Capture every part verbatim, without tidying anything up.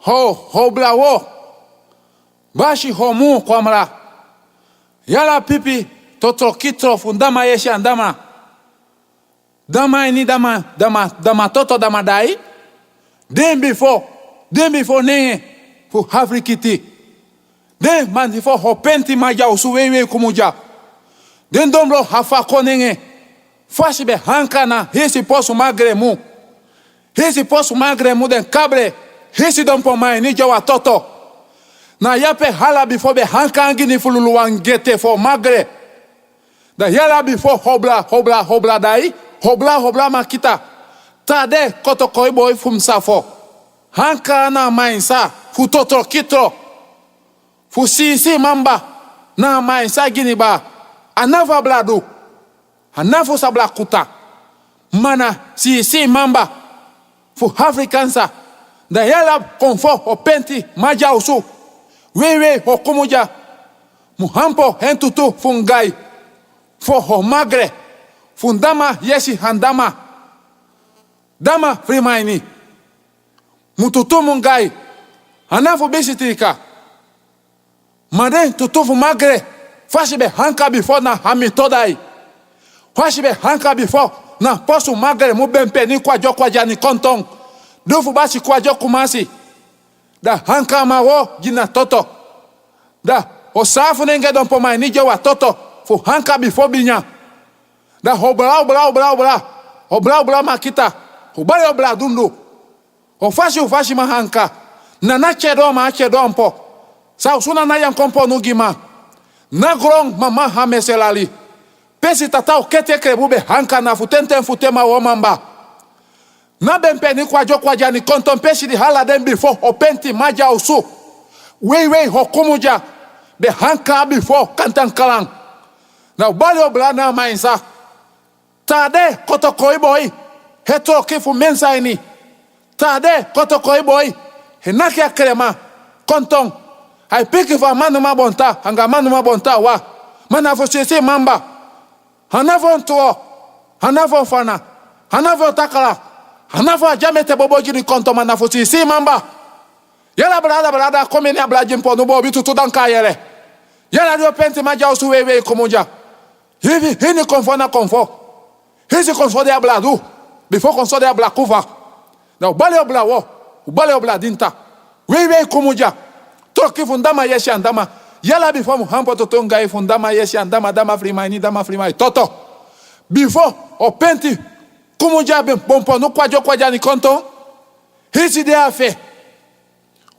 Ho, ho bra wo. Basi ho mu kwamra. Yala pipi, totro kitro fu dama yesi an dama. Dama ini dama, dama, dama toto dama dai. Den bifo, den bifo nenge fu hafrikiti. Den man bifo ho penti man dya osu weiwei kumu dya. Den donblo hafa kon nenge. Fasi be hanka na hisi posu magre mu. Hisi posu magre mu den kabre. Hisi donpo man ini dya wan toto. Na yape hala bifo be hanka angini fu lulu wan gete fo magre. Da yala bifo hobla, hobla, hobla dai, hobla, hobla makita. Tade kotokoi boi fu mi sa fo. Hanka na mainsa, fu totro kitro. Fu sisi mamba, na mainsa giniba. A na fu a bra du. A na fu sa bra kuta. Ma na sisi mamba. Fu hafrikansa. Da yala kon fo ho penti man dya osu. Weiwei ho kumu dya. Mu hampo hen tutu fu ngai. Fo ho magre. Fu dama yesi han dama. Dama fri man ini. Mu tutu mu ngai. A na fu bisi trika. Ma den tutu fu magre, fasi be hanka bifo na hamito dai. Fasi be hanka bifo na posu magre mu ben peni kwadyo kwadya ni konton. Du fu basi kwadyo kumasi. Da hanka ma wo gina toto. Da o sa fu nenge donpo man ini dya wan toto. Fu hanka bifo binya. Da hobla, hobla, hobla, hobla. Hobla, hobla makita. Hobla, hobla dundu. O fasi, o fasi man hanka. Na na tyedo man a tyedo ampo. Sa osu na na yankompo nu gi man. Na gron mama ha mese lali. Pesi tata o kete krebu be hanka na fu tenten fu te man wo mamba. Na ben peni kwadyo kwadya ni konton pesi di hala den bifo o penti man dya osu. Weiwei ho kumu dya. Be hanka bifo kantankalan. Na o bali o bra na a mainsa. Tade kotokoi boi, he troki fu mensa ini. Tade kotokoi boi, he naki a krema, konton. Ai piki fu a manuma bonta, anga manuma bonta wa. Ma na fu sisi mamba. A na fu on tuo, a na fu on fana, a na fu on takala, a na fu a dya mete bobo gini konton ma na fu sisi mamba. Yala brada, brada, kon meni a bra gini po nu bobi tutu dan ka yere. Yala di o penti man dya osu weiwei kumu dya. Hivi, hini konfo na konfo. Hisi konfo de a bra du. Bifo konfo de a bra kufa. Da u bali o bra wo. U bali o bra dinta. Weiwei kumu dya. Troki fu dama yesi an dama. Yala bifo mu hampo tutu ngai fu dama yesi an dama, dama fri man ini, dama fri man toto. Bifo o penti kumu dya ben bon po nu kwadyo kwadya ni konton. Hisi de a fe.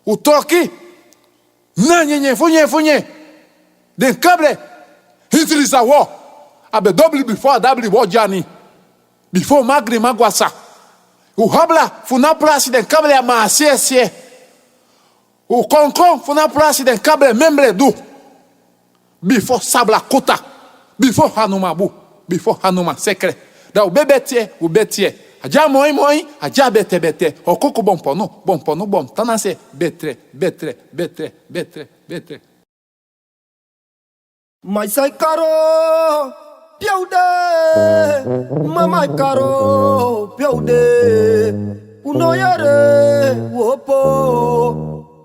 U troki. Na nyenye fu nye fu nye. Den kable. Hintiri sa wo. A be dobili bifo a dabili wo dyani. Bifo magri magwasa. U habla fu na plasi den kable a ma a sie sie. U konkon fu na plasi den kable membre du. Bifo sabla kuta. Bifo hanuma bu. Bifo hanuma sekre. Da u be betie, u betie. A dya moi moi, a dya bete bete. O kuku bon ponu, bon ponu bon tanase. Betre, betre, betre, betre, betre. Mai sai karo, piaude. Mamai karo, piaude. Uno yere, wopo.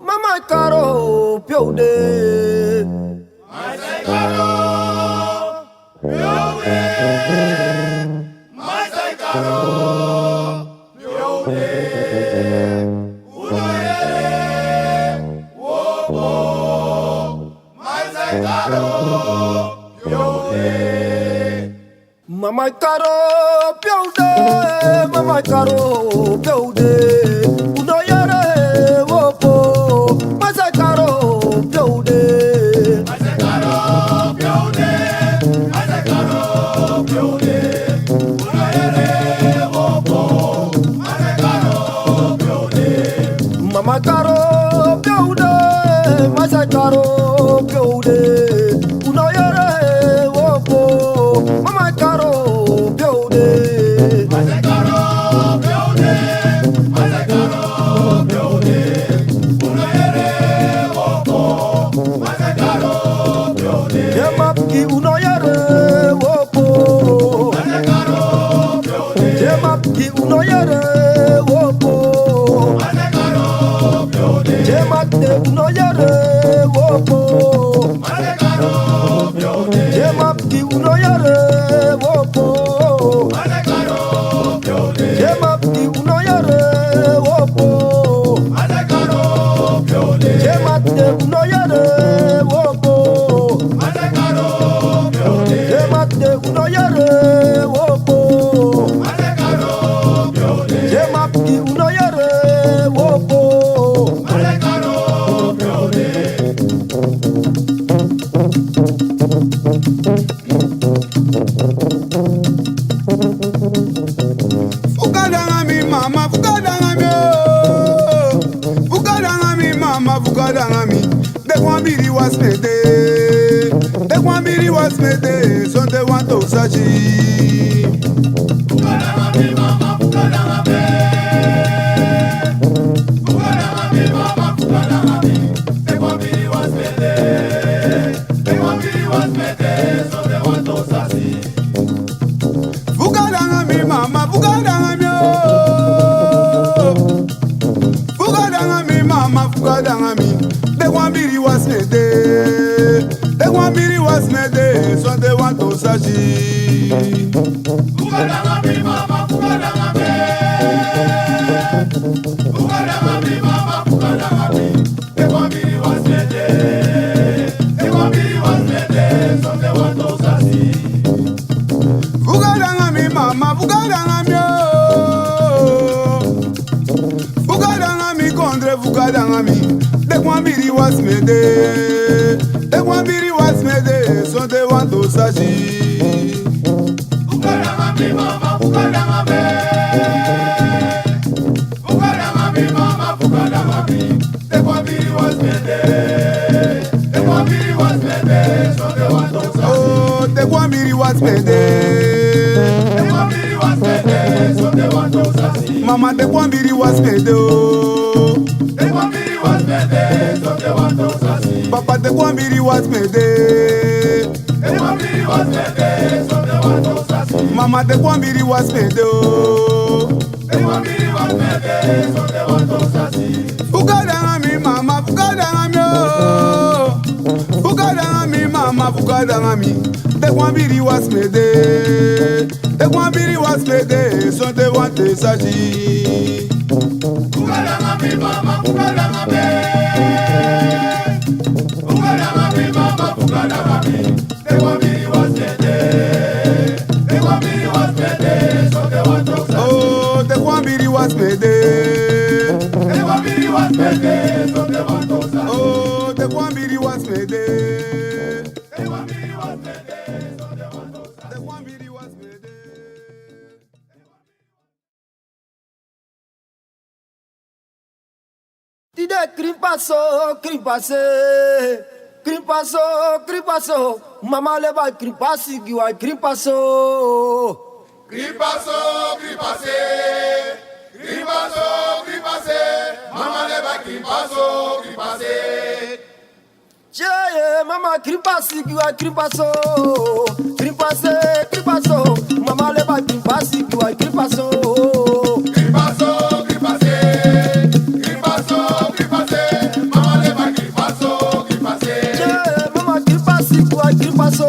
Mamai karo, piaude. Masai karo, piaude. Masai karo, piaude. Uno yere, wopo. Masai karo, piaude. Mamai karo piaude, mamai karo piaude. Uno yere wopo, masai karo piaude. Masai karo piaude, masai karo piaude. Uno yere wopo, masai karo piaude. Mamai karo piaude, masai karo piaude. Uno yere wopo, mamai karo piaude. Masai karo piaude, masai karo piaude. Uno yere wopo, masai karo piaude. Yema piki uno yere wopo. Masai karo piaude. Yema piki uno yere wopo. Masai karo piaude. Ye mati, un no yere wopo. Ye mati, un no yere wopo. Ye mati, un no yere wopo. Ye mati, un no yere wopo. Ye mati, un no yere wopo. Ye mati, un no yere wopo. Fuka danga mi mama, fuka danga mi o. Fuka danga mi mama, fuka danga mi. Te kon biri wasi mi ede. Te kon biri wasi mi ede. Sonde wan to sasi. Fuka danga mi mama, fuka danga mi o. Fuka danga mi mama, fuka danga mi. Te kon biri wasi mi ede. Te kon biri wasi mi ede. Sonde wan to sasi. Fuka danga mi mama, fuka danga mi. Fuka danga mi mama, fuka danga mi. Te kon biri wasi mi ede. Te kon biri wasi mi ede. Sonde wan to sasi. Fuka danga mi mama, fuka danga mi o. Fuka danga mi kondre, fuka danga mi. Te kon biri wasi mi ede. Te kon biri wasi mi ede. Sonde wan to sasi. Fuka danga mi mama, fuka danga mi. Fuka danga mi mama, fuka danga mi. Te kon biri wasi mi ede. Te kon biri wasi mi ede. Sonde wan to sasi. Oh, te kon biri wasi mi ede. Te kon biri wasi mi ede. Sonde wan to sasi. Mama, te kon biri wasi mi ede o. Te kon biri wasi mi ede. Sonde wan to sasi. Papa, te kon biri wasi mi ede. Te kon biri wasi mi ede. Sonde wan to sasi. Mama, te kon biri wasi mi ede o. Fuka danga mi mama, fuka danga mi o. Fuka danga mi mama, fuka danga mi. Te kon biri wasi mi ede. Te kon biri wasi mi ede. Sonde wan to sasi. Fuka danga mi mama, fuka danga mi. Fuka danga mi mama, fuka danga mi. Te kon biri wasi mi ede. Te kon biri wasi mi ede. Sonde wan to sasi. Oh, te kon biri wasi mi ede. Te kon biri wasi mi ede. Sonde wan to sasi. Oh, te kon biri wasi mi ede. Te kon biri wasi mi ede. Sonde wan to sasi. Te kon biri wasi mi ede. Tide krimpa so, krimpa se. Krimpa so, krimpa so. Mama leba krimpa si gi wan krimpa so. Krimpa so, krimpa se. Krimpa so, krimpa se. Mama leba krimpa so, krimpa se. Cheye, mama krimpa si gi wan krimpa so. Krimpa se, krimpa so. Mama leba krimpa si gi wan krimpa so. Krimpa so, krimpa se. Krimpa so, krimpa se. Mama leba krimpa so, krimpa se. Cheye, mama krimpa si gi wan krimpa so.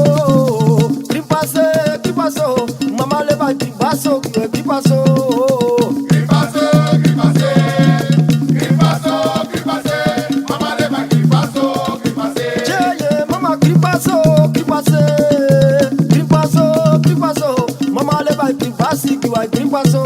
Krimpa se, krimpa so. Mama leba krimpa so, krimpa so. Krimpa so, krimpa se. Krimpa so, krimpa se. Mama leba krimpa so, krimpa se. Cheye, mama krimpa so, krimpa se. Krimpa so, krimpa so. Mama leba krimpa si gi wan krimpa so.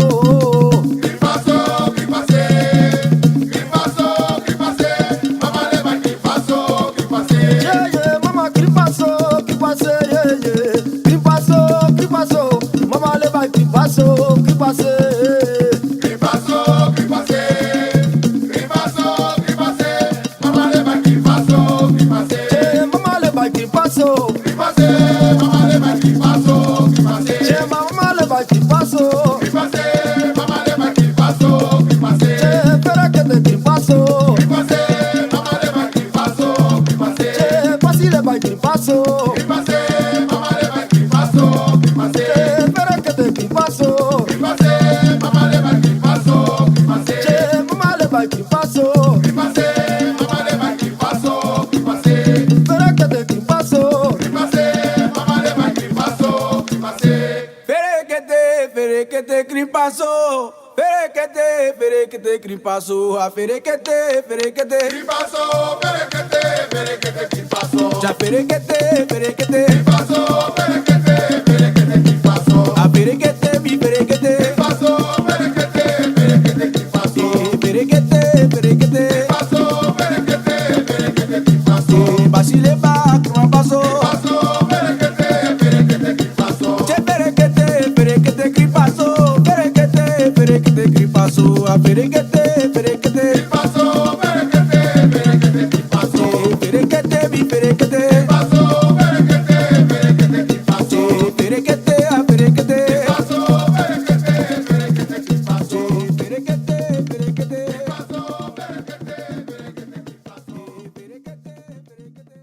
Ferekete kripaso, a ferekete, ferekete. Kripaso, ferekete, ferekete, kripaso. Dya ferekete, ferekete. Kripaso, ferekete, ferekete, kripaso. A ferekete, mi ferekete. Kripaso, ferekete, ferekete, kripaso. Eh, ferekete, ferekete. Kripaso, ferekete, ferekete, kripaso. Eh, basile ba, kripaso. Kripaso, ferekete, ferekete, kripaso. Dye ferekete, ferekete, kripaso. Ferekete, ferekete, kripaso. A ferekete, ferekete. Kripaso, ferekete, ferekete, kripaso. Eh, ferekete, mi ferekete. Kripaso, ferekete, ferekete, kripaso. Eh, ferekete, a ferekete. Kripaso, ferekete, ferekete, kripaso. Eh, ferekete, ferekete. Kripaso, ferekete, ferekete, kripaso. Eh, ferekete, ferekete.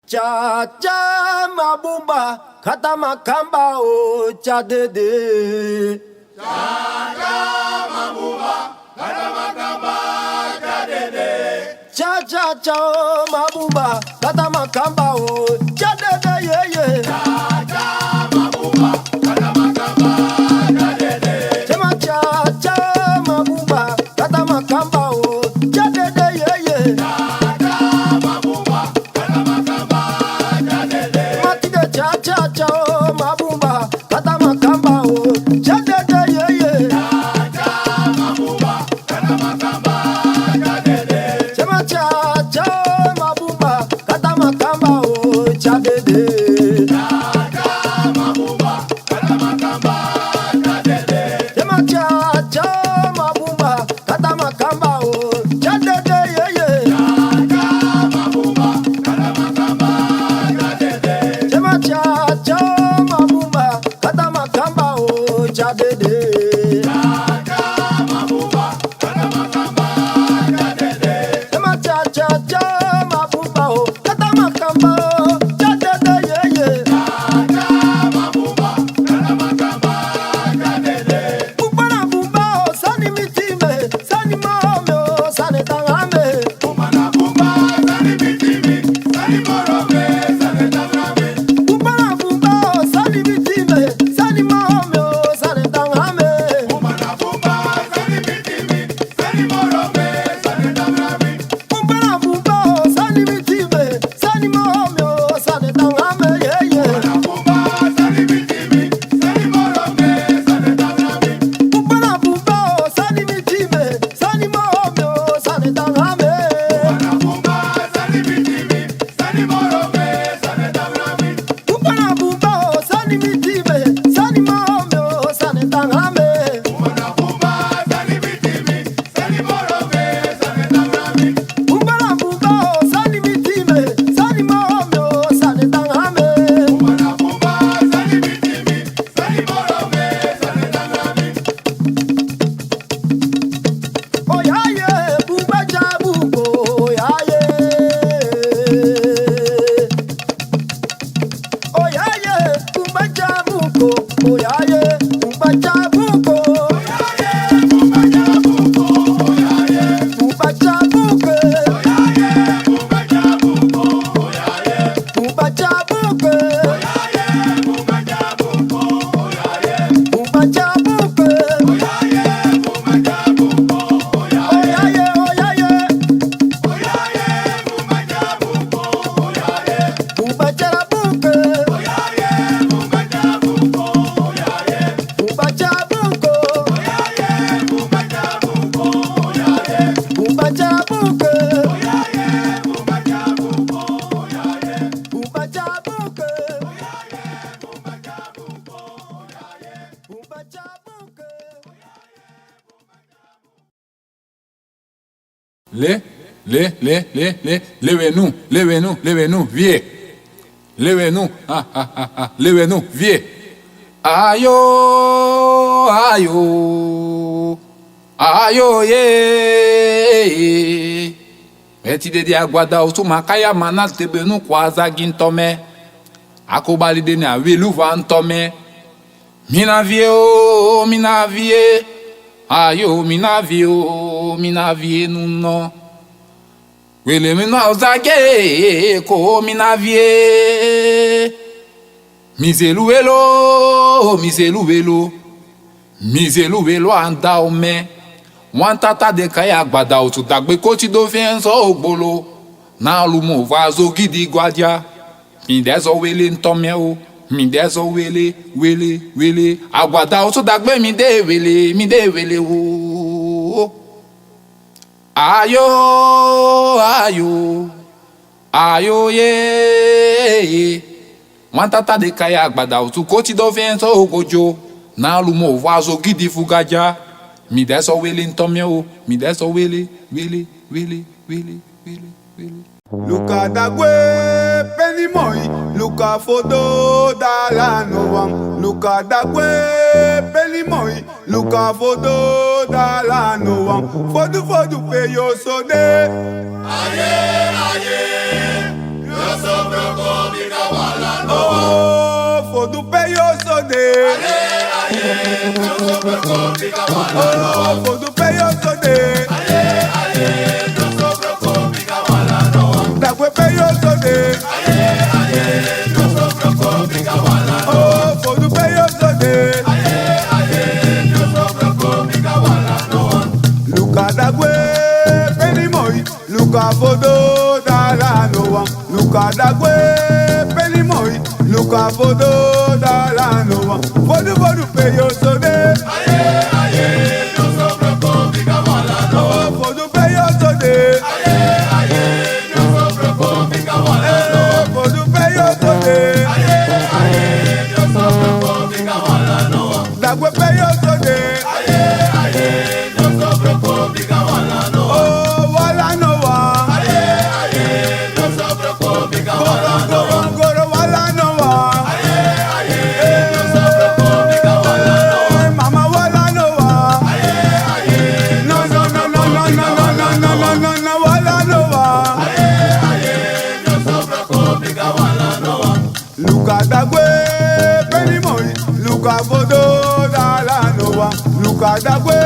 Tya, tya, mabumba, kata makamba o, tya dede. Tya, tya, tya, o, mabumba, kata makamba o, tya dede, ye, ye. Tya, tya, mabumba, kata makamba, tya dede. Tyema tya, tya, mabumba, kata makamba o, tya dede, ye, ye. Tya, tya, mabumba, kata makamba, tya dede. Matide tya, tya, tya, o, mabumba, kata makamba o, tya dede, ye, ye. Tya, tya, mabumba, kata makamba, tya dede. Tyema tya, tya, o, mabumba, kata makamba o, tya dede. Tya, tya, mabumba, kata makamba, tya dede. Tyema tya, tya, o, mabumba, kata makamba o, tya dede, ye, ye. Tya, tya, mabumba, kata makamba, tya dede. Tyema tya, tya, o, mabumba, kata makamba o, tya dede. Tya, tya, mabumba, kata makamba, tya dede. Tyema tya, tya, tya, o, mabumba o, kata makamba o, tya dede, ye, ye. Tya, tya, mabumba, kata makamba, tya dede. Bumba na bumba o, sani miti mi, sani moro mi o, sani tanga mi. Bumba na bumba, sani miti mi, sani moro mi, sani tanga mi. Bumba na bumba o, sani miti mi, sani moro mi o, sani tanga mi. Bumba na bumba, sani miti mi, sani moro mi, sani tanga mi. Bumba na bumba o, sani miti mi, sani moro mi o, sani tanga mi, ye, ye. Bumba na bumba, sani miti mi, sani moro mi, sani tanga mi. Bumba na bumba o, sani miti mi, sani moro mi o, sani tanga mi. Bumba na bumba, sani miti mi, sani moro mi, sani tanga mi. Bumba na bumba o, sani miti mi, sani moro mi o, sani tanga mi. Bumba na bumba, sani miti mi, sani moro mi, sani tanga mi. Bumba na bumba o, sani miti mi, sani moro mi o, sani tanga mi. Bumba na bumba, sani miti mi, sani moro mi, sani tanga mi. Oyaye, bumba tya buko, oyaye. Oyaye, bumba tya buko, oyaye, bumba tya buko. Bumba tya buko, oyaye. Bumba tya buko, oyaye, bumba tya buko, oyaye. Bumba tya buko, oyaye, bumba tya buko, oyaye. Bumba tya buko, oyaye, bumba tya buko, oyaye. Oyaye, oyaye. Oyaye, bumba tya buko, oyaye. Bumba tya buko. Oyaye, bumba tya buko, oyaye. Bumba tya buko. Oyaye, bumba tya buko, oyaye. Bumba tya buko. Oyaye, bumba tya buko, oyaye. Bumba tya buko. Oyaye, bumba tya buko, oyaye. Bumba tya buko. Le, le, le, le, le, lewenu, lewenu, lewenu, vie. Lewenu, ha, ha, ha, ha, lewenu, vie. Ayo, ayo, ayo, ye. Eti de di a gwada o suma kaya mana tebenu kwaza gintome. Ako bali de na welu van tome. Mi na vie o, mi na vie. Ayo, mi na vie o, mi na vie nuno. Wele mi na ozage ko, mi na vie. Mi selu welo, mi selu welo, mi selu welo anda ome. Wan tata de kai a gbada otu dagbe koti do fi en so ogbolo. Na lumo fu a sogidi gwadia. Mi de so wele ntomi o, mi de so wele, wele, wele. A gbada otu dagbe mi de wele, mi de wele o. Ayo, ayo, ayo ye, ye. Wan tata de kai a gbada otu koti do fi en so ogojo. Na lumo fu a sogidi fu gwadia. Mi de so wele ntomi o, mi de so wele, wele, wele, wele, wele, wele. Luka dagwe peni moi, luka fodo dala no wan. Luka dagwe peni moi, luka fodo dala no wan. Fodu fodu pe yo so de. Aye, aye, yo so broko bika wala no wan. Oh, fodu pe yo so de. Aye, aye, yo so broko bika wala no wan. Oh, fodu pe yo so de. Aye, aye, yo so broko bika wala no wan. Dagwe pe yo so de. Oh, fodu pe yo so de. Luka dagwe peni moi, luka fodo dala no wan. Luka dagwe peni moi, luka fodo dala no wan. Fodu fodu pe yo so de. Oh, fodu pe yo so de. Eh, fodu pe yo so de. Dagwe pe yo so de. Oh, wala no wan. Goro, goro, goro, wala no wan. Eh, mama, wala no wan. No, no, no, wala no wan. Luka dagwe peni moi, luka fodo dala no wan. Luka dagwe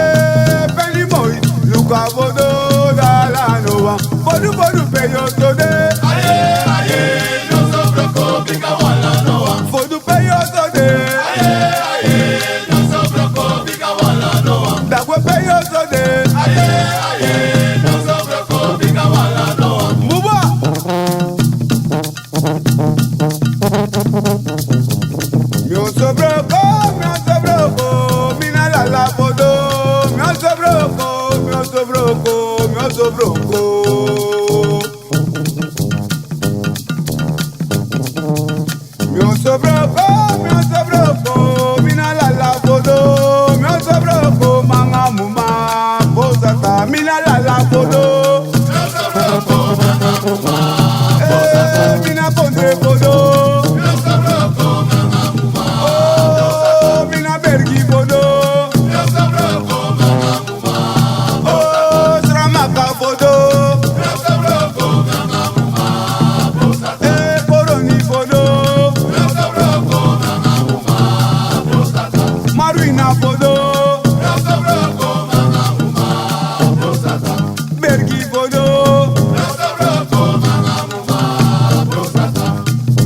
peni moi, luka fodo dala no wan. Fodu fodu pe yo so de. Aye, aye, yo so broko bika wala no wan. Fodu pe yo so de. Aye, aye, yo so broko bika wala no wan. Dagwe pe yo so de. Aye, aye, yo so broko bika wala no wan. Buba. Mi o so broko, mi o so broko, mi na lala fodo. Mi o so broko, mi o so broko, mi o so broko. Mi o so broko, mi o so broko, mi na lala fodo. Mi o so broko, manga muma, bosata, mi na lala fodo. Eh, mi na kondre fodo. Oh, mi na bergi fodo. Oh, sramaka fodo. Eh, koroni fodo. Marwina fodo. Bergi fodo.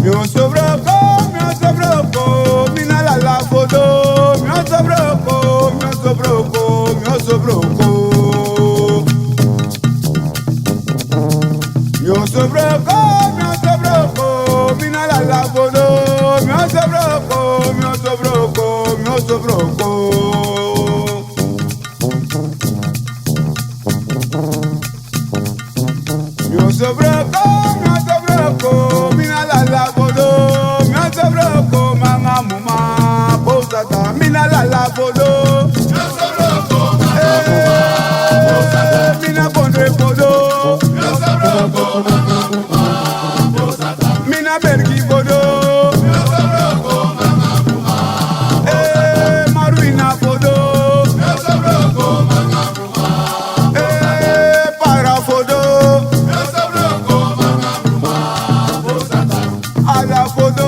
Mi o so broko, mi o so broko, mi na lala fodo. Mi o so broko, mi o so broko, mi o so broko. Mi o so broko, mi o so broko, mi na lala fodo. Mi o so broko, mi o so broko, mi o so broko. Mi o so broko, mi o so broko, mi na lala fodo. Mi o so broko, manga muma, bosata, mi na lala fodo. Eh, mi na kondre fodo. Mi na bergi fodo. Eh, marwina fodo. Eh, para fodo. Ala fodo.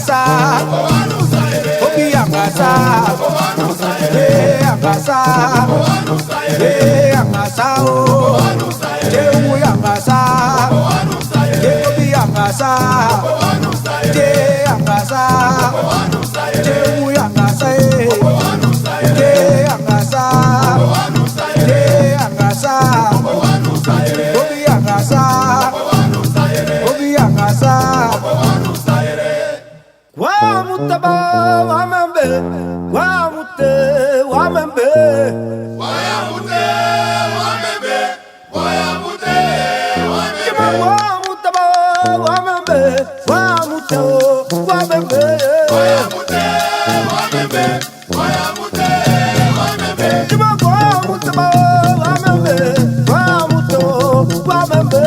Sa, obi yanga sa, eh, yanga sa, eh, yanga sa, oh. Jewu yanga sa, Jewu yanga sa, Jewu yanga sa, eh. Jewu yanga sa, Jewu yanga sa, Obi yanga sa, Obi yanga sa. Wa mute ba, wa membe, wa mute, wa membe. Wa mute, wa membe, wa mute, wa membe. Wa mute ba, wa membe, wa mute, wa membe. Wa mute, wa membe.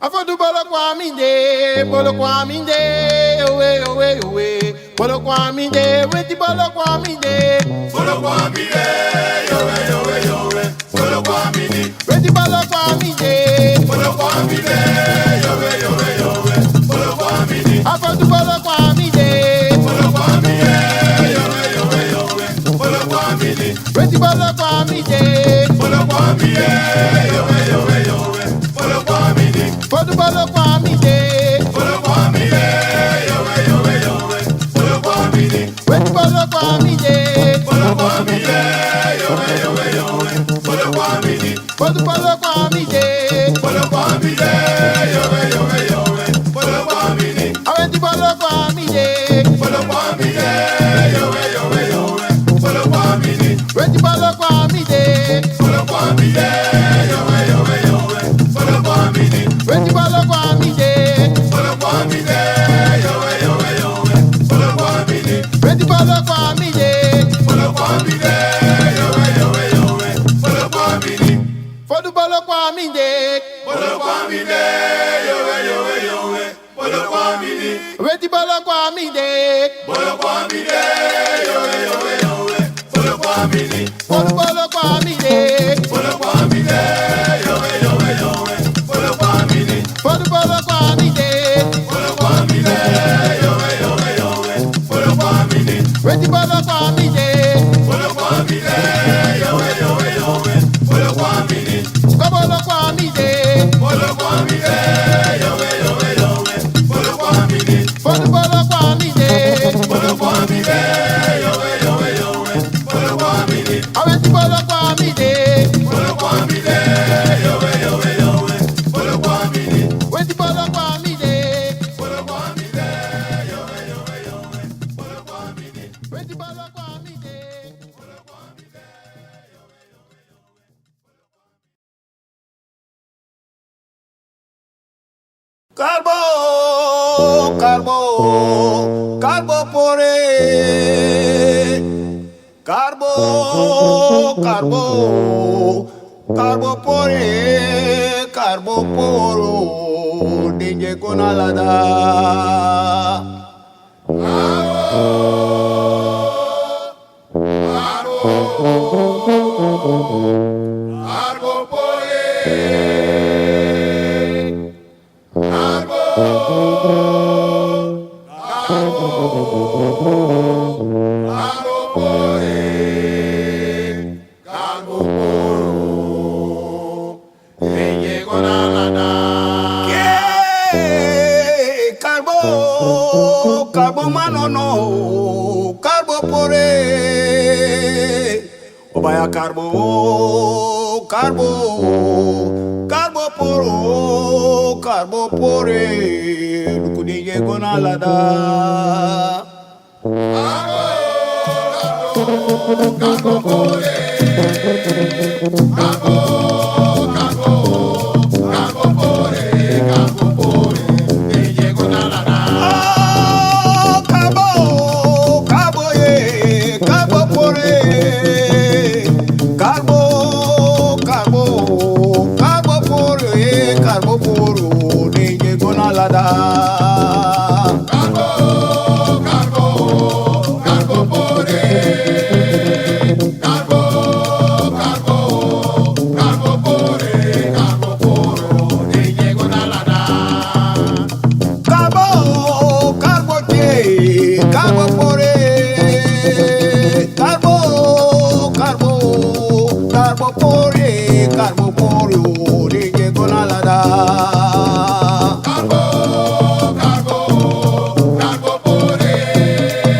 Afo du bolo kwa mi de, bolo kwa mi de, owe, owe, owe. Bolo kwa mi de, weti bolo kwa mi de. Bolo kwa mi de, yowe, yowe, yowe. Bolo kwa mi de. Weti bolo kwa mi de. Bolo kwa mi de, yowe, yowe, yowe. Bolo kwa mi de. Afo du bolo kwa mi de. Bolo kwa mi de, yowe, yowe, yowe. Bolo kwa mi de. Weti bolo kwa mi de. Bolo kwa mi de, yowe, yowe, yowe. Bolo kwa mi de. Fodu bolo kwa mi de. Bolo kwa mi de, yowe, yowe, yowe. Bolo kwa mi de. Weti bolo kwa mi de. Bolo kwa mi de, yowe, yowe, yowe. Bolo kwa mi de. Fodu bolo kwa mi de. Bolo kwa mi de, yowe, yowe, yowe. Bolo kwa mi de. Aweti bolo kwa mi de. Bolo kwa mi de, yowe, yowe, yowe. Bolo kwa mi de. Weti bolo kwa mi de. Bolo kwa mi de, yowe, yowe, yowe. Bolo kwa mi de. Weti bolo kwa mi de. Bolo kwa mi de, yowe, yowe, yowe. Bolo kwa mi de. Weti bolo kwa mi de. Bolo kwa mi de, yowe, yowe, yowe. Bolo kwa mi de. Fodu bolo kwa mi de. Bolo kwa mi de, yowe, yowe, yowe. Bolo kwa mi de. Weti bolo kwa mi de. Bolo kwa mi de, yowe, yowe, yowe. Bolo kwa mi de. Fodu bolo kwa mi de. Bolo kwa mi de, yowe, yowe, yowe. Bolo kwa mi de. Fodu bolo kwa mi de. Bolo kwa mi de, yowe, yowe, yowe. Bolo kwa mi de. Weti bolo kwa mi de. Bolo kwa mi de, yowe, yowe, yowe. Bolo kwa mi de. Ko bolo kwa mi de. Bolo kwa mi de, yowe, yowe, yowe. Bolo kwa mi de. Fodu bolo kwa mi de. Bolo kwa mi de, yowe, yowe, yowe. Bolo kwa mi de. Aweti bolo kwa mi de. Bolo kwa mi de, yowe, yowe, yowe. Bolo kwa mi de. Weti bolo kwa mi de. Bolo kwa mi de, yowe, yowe, yowe. Bolo kwa mi de. Weti bolo kwa mi de. Karbo, karbo, karbo pore. Karbo, karbo, karbo pore. Karbo poro, dengi e go na lada. Ke, karbo, karbo manono, karbo pore. Obaya karbo, karbo, karbo poro, karbo pore. Luku dengi e go na lada. Karbo, karbo, karbo poro, dengi e go na lada. Karbo, karbo, karbo poro, karbo, karbo, karbo poro, karbo poro, dengi e go na lada. Karbo, karbo ke, karbo pore, karbo, karbo, karbo pore, karbo poro, dengi e go na lada. Karbo, karbo, karbo pore. Karbo,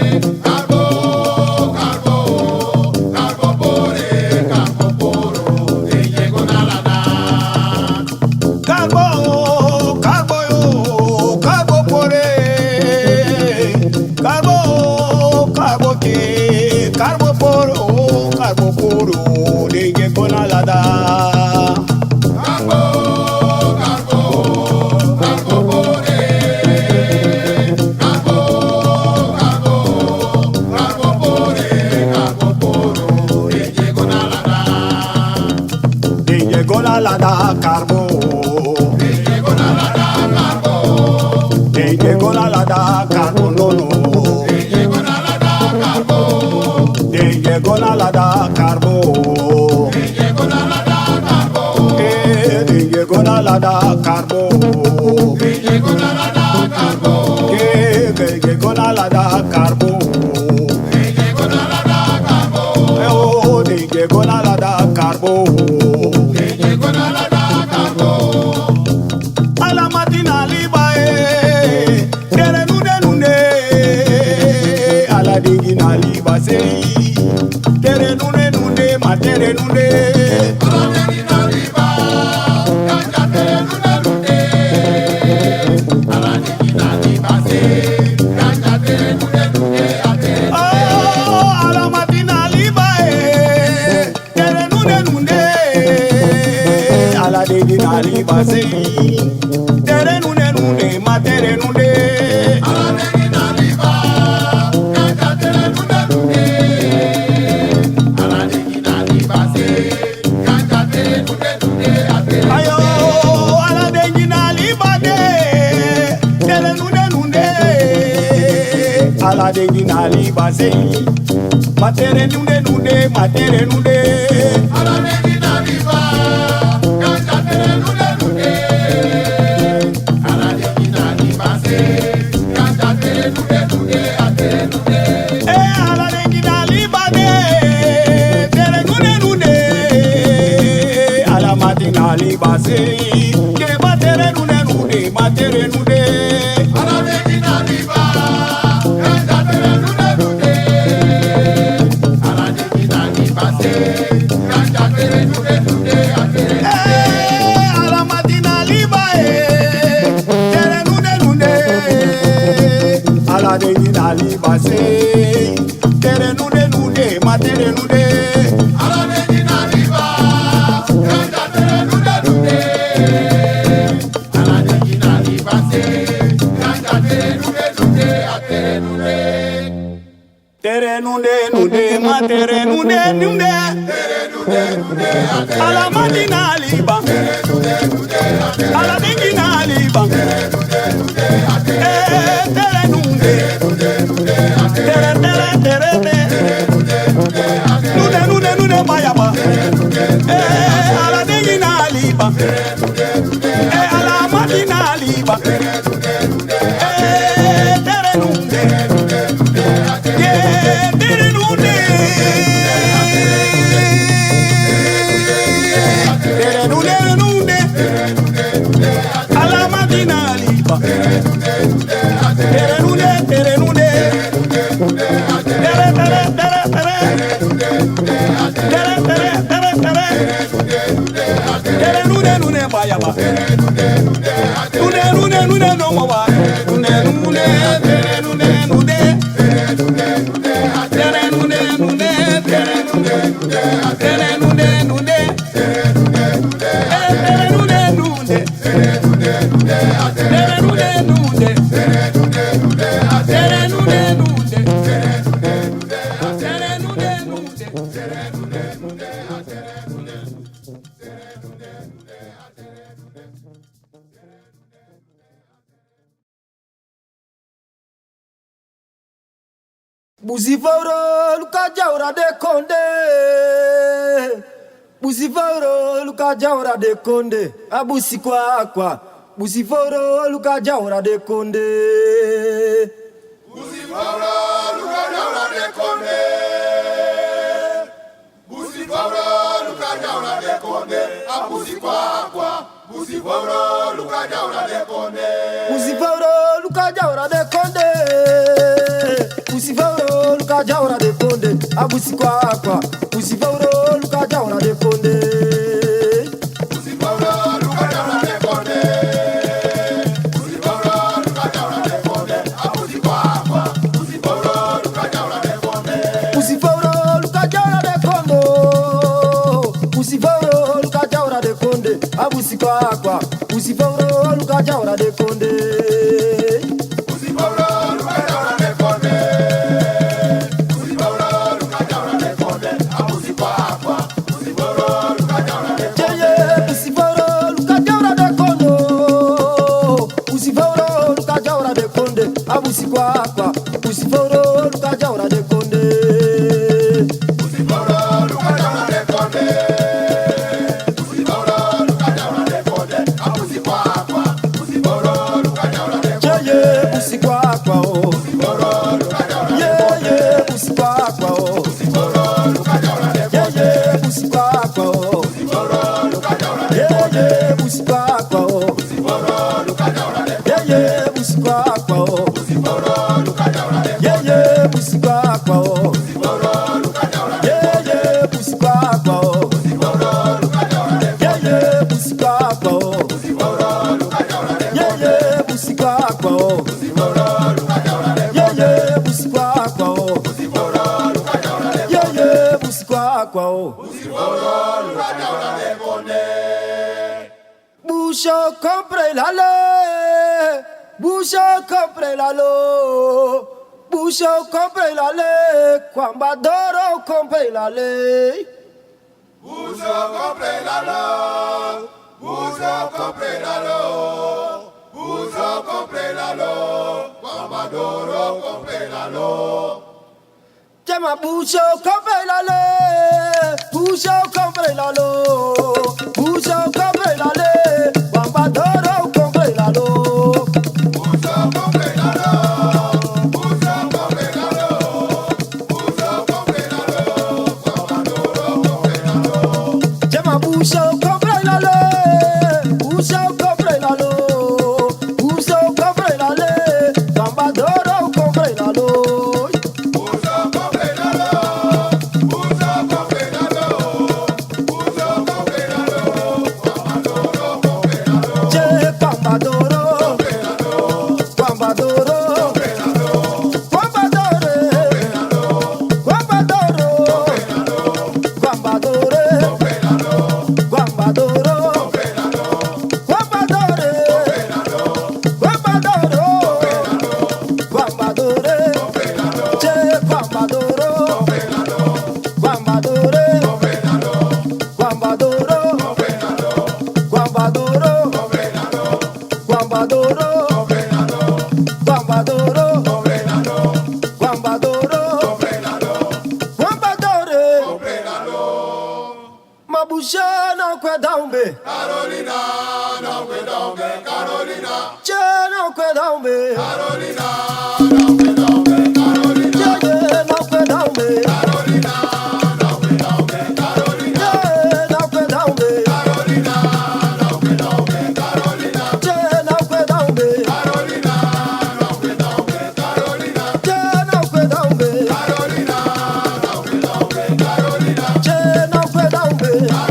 karbo, karbo pore, karbo poro, dengi e go na lada. Karbo, karbo yo, karbo pore. Karbo, karbo ke, karbo poro, karbo poro, dengi e go na lada. Karbo, karbo, karbo pore. Karbo, karbo, karbo pore, karbo poro, dengi e go na lada. Dengi e go na lada karbo. Dengi e go na lada karbo. Dengi e go na lada karbo nono. Dengi e go na lada karbo. Dengi e go na lada karbo. Dengi e go na lada karbo. Eh, dengi e go na lada karbo. Dengi e go na lada karbo. Ke, ke, ke go na lada karbo. Dengi e go na lada karbo. Eh, oh, dengi e go na lada karbo. Dengi e go na lada karbo. Ala mati na liba, eh. Tere nunde nunde, ala dengi na liba sei. Tere nunde nunde, ma tere nunde. Ala dengi na liba, kaka tere nunde nunde. Ala dengi na liba sei, kaka tere nunde nunde, a tere nunde. Oh, ala mati na liba, eh. Tere nunde nunde, ala dengi na liba sei. Tere nunde nunde, ma tere nunde. Ala dengi na liba, kaka tere nunde nunde. Ala dengi na liba sei, kaka tere nunde nunde, a tere nunde. Ayo, ala dengi na liba de. Tere nunde nunde, ala dengi na liba sei. Ma tere nunde nunde, ma tere nunde. Ala dengi na liba, kaka tere nunde nunde. Ala dengi na liba sei, kaka tere nunde nunde, a tere nunde. Eh, ala dengi na liba de. Tere nunde nunde, ala mati na liba sei. Ke ma tere nunde nunde, ma tere nunde. Ala dengi na liba, kaka tere nunde nunde. Ala dengi na liba sei, kaka tere nunde nunde, a tere nunde. Eh, ala mati na liba, eh. Tere nunde nunde, ala dengi na liba sei. Tere nunde nunde, ma tere nunde. Ala dengi na liba, kaka tere nunde nunde. Ala dengi na liba sei, kaka tere nunde nunde, a tere nunde. Tere nunde nunde, ma tere nunde nunde. Tere nunde nunde, a tere nunde. Ala mati na liba. Tere nunde nunde. Ala dingi na liba. Eh, tere nunde. Tere, tere, tere, tere. Nunde, nunde, nunde, bayaba. Eh, ala dingi na liba. Eh, ala mati na liba. Eh, tere nunde. Yeah, tere nunde. Tere nunde, nunde. Ala madina liba. Tere nunde, tere nunde. Tere, tere, tere, tere. Tere, tere, tere, tere. Tere nunde, nunde, bayaba. Nunde, nunde, nunde, no mo ba. Nunde, nunde, tere nunde, nunde. Tere nunde, nunde, tere nunde, nunde. Tere nunde, nunde. Eh, tere nunde, nunde. Tere nunde, nunde. Tere nunde, nunde. Tere nunde, nunde. Busi fowru, luka Jawra de konde. Busi fowru, luka Jawra de konde. A busi kwakwa. Busi fowru, luka Jawra de konde. Busi fowru, luka Jawra de konde. Busi fowru, luka Jawra de konde. A busi kwakwa. Busi fowru, luka Jawra de konde. Busi fowru, luka Jawra de konde. Busi fowru, luka Jawra de konde. A busi kwakwa. Busi fowru, luka Jawra de konde. Busi fowru, luka Jawra de konde. Busi fowru, luka Jawra de konde. A busi kwakwa. Busi fowru, luka Jawra de konde. Busi fowru, luka Jawra de konde. Busi fowru, luka Jawra de konde. A busi kwakwa. Busi fowru, luka Jawra de konde. Busi fowru, luka Jawra de konde. Busi fowru, luka Jawra de konde. A busi kwakwa. Busi fowru, luka Jawra de konde. Yeye, busi fowru, luka Jawra de konde. Busi fowru, luka Jawra de konde. A busi kwakwa. Busi fowru, luka Jawra de konde. Busi fowru, luka Jawra de konde. Busi fowru, luka Jawra de konde. A busi kwakwa. Busi fowru, luka Jawra de konde. Yeye, busi kwakwa o. Busi fowru, luka Jawra de konde. Yeye, busi kwakwa o. Busi fowru, luka Jawra de konde. Yeye, busi kwakwa o. Busi fowru, luka Jawra de konde. Yeye, busi kwakwa o. Busi fowru, luka Jawra de konde. Yeye, busi kwakwa o. Busi fowru, luka Jawra de konde. Yeye, busi kwakwa o. Busi fowru, luka Jawra de konde. Yeye, busi kwakwa o. Busi fowru, luka Jawra de konde. Yeye, busi kwakwa o. Busi fowru, luka Jawra de konde. Yeye, busi kwakwa o. Busi fowru, luka Jawra de konde. Yeye, busi kwakwa o. Busi fowru, luka Jawra de konde. Yeye, busi kwakwa o. Busi fowru, luka Jawra de konde. Busho, compre la lei. Busho, compre la lo. Busho, compre la lei. Kwamba doro, compre la lei. Busho, compre la lo. Busho, compre la lo. Busho, compre la lo. Kwamba doro, compre la lo. Chama busho, compre la lei. Busho, compre la lo. Busho, compre la lei. Kwamba doro, compre la lo. Busho, compre la lo. Busho, compre la lo. Busho, compre la lo. Kwamba doro, compre la lo. Chama busho, compre la lei. Busho, compre la lo. Busho, compre la lei. Kwamba doro, compre la lo. Adoro, Bamba Doro, Bamba Doro, Bamba Dore. Mabuche no kwe daumbe. Carolina, no kwe daumbe, Carolina. Che no kwe daumbe. Carolina, no kwe daumbe, Carolina. Che, che no kwe daumbe. Carolina, no kwe daumbe, Carolina. Che no kwe daumbe. Carolina, no kwe daumbe, Carolina. Che no kwe daumbe. Carolina, no kwe daumbe.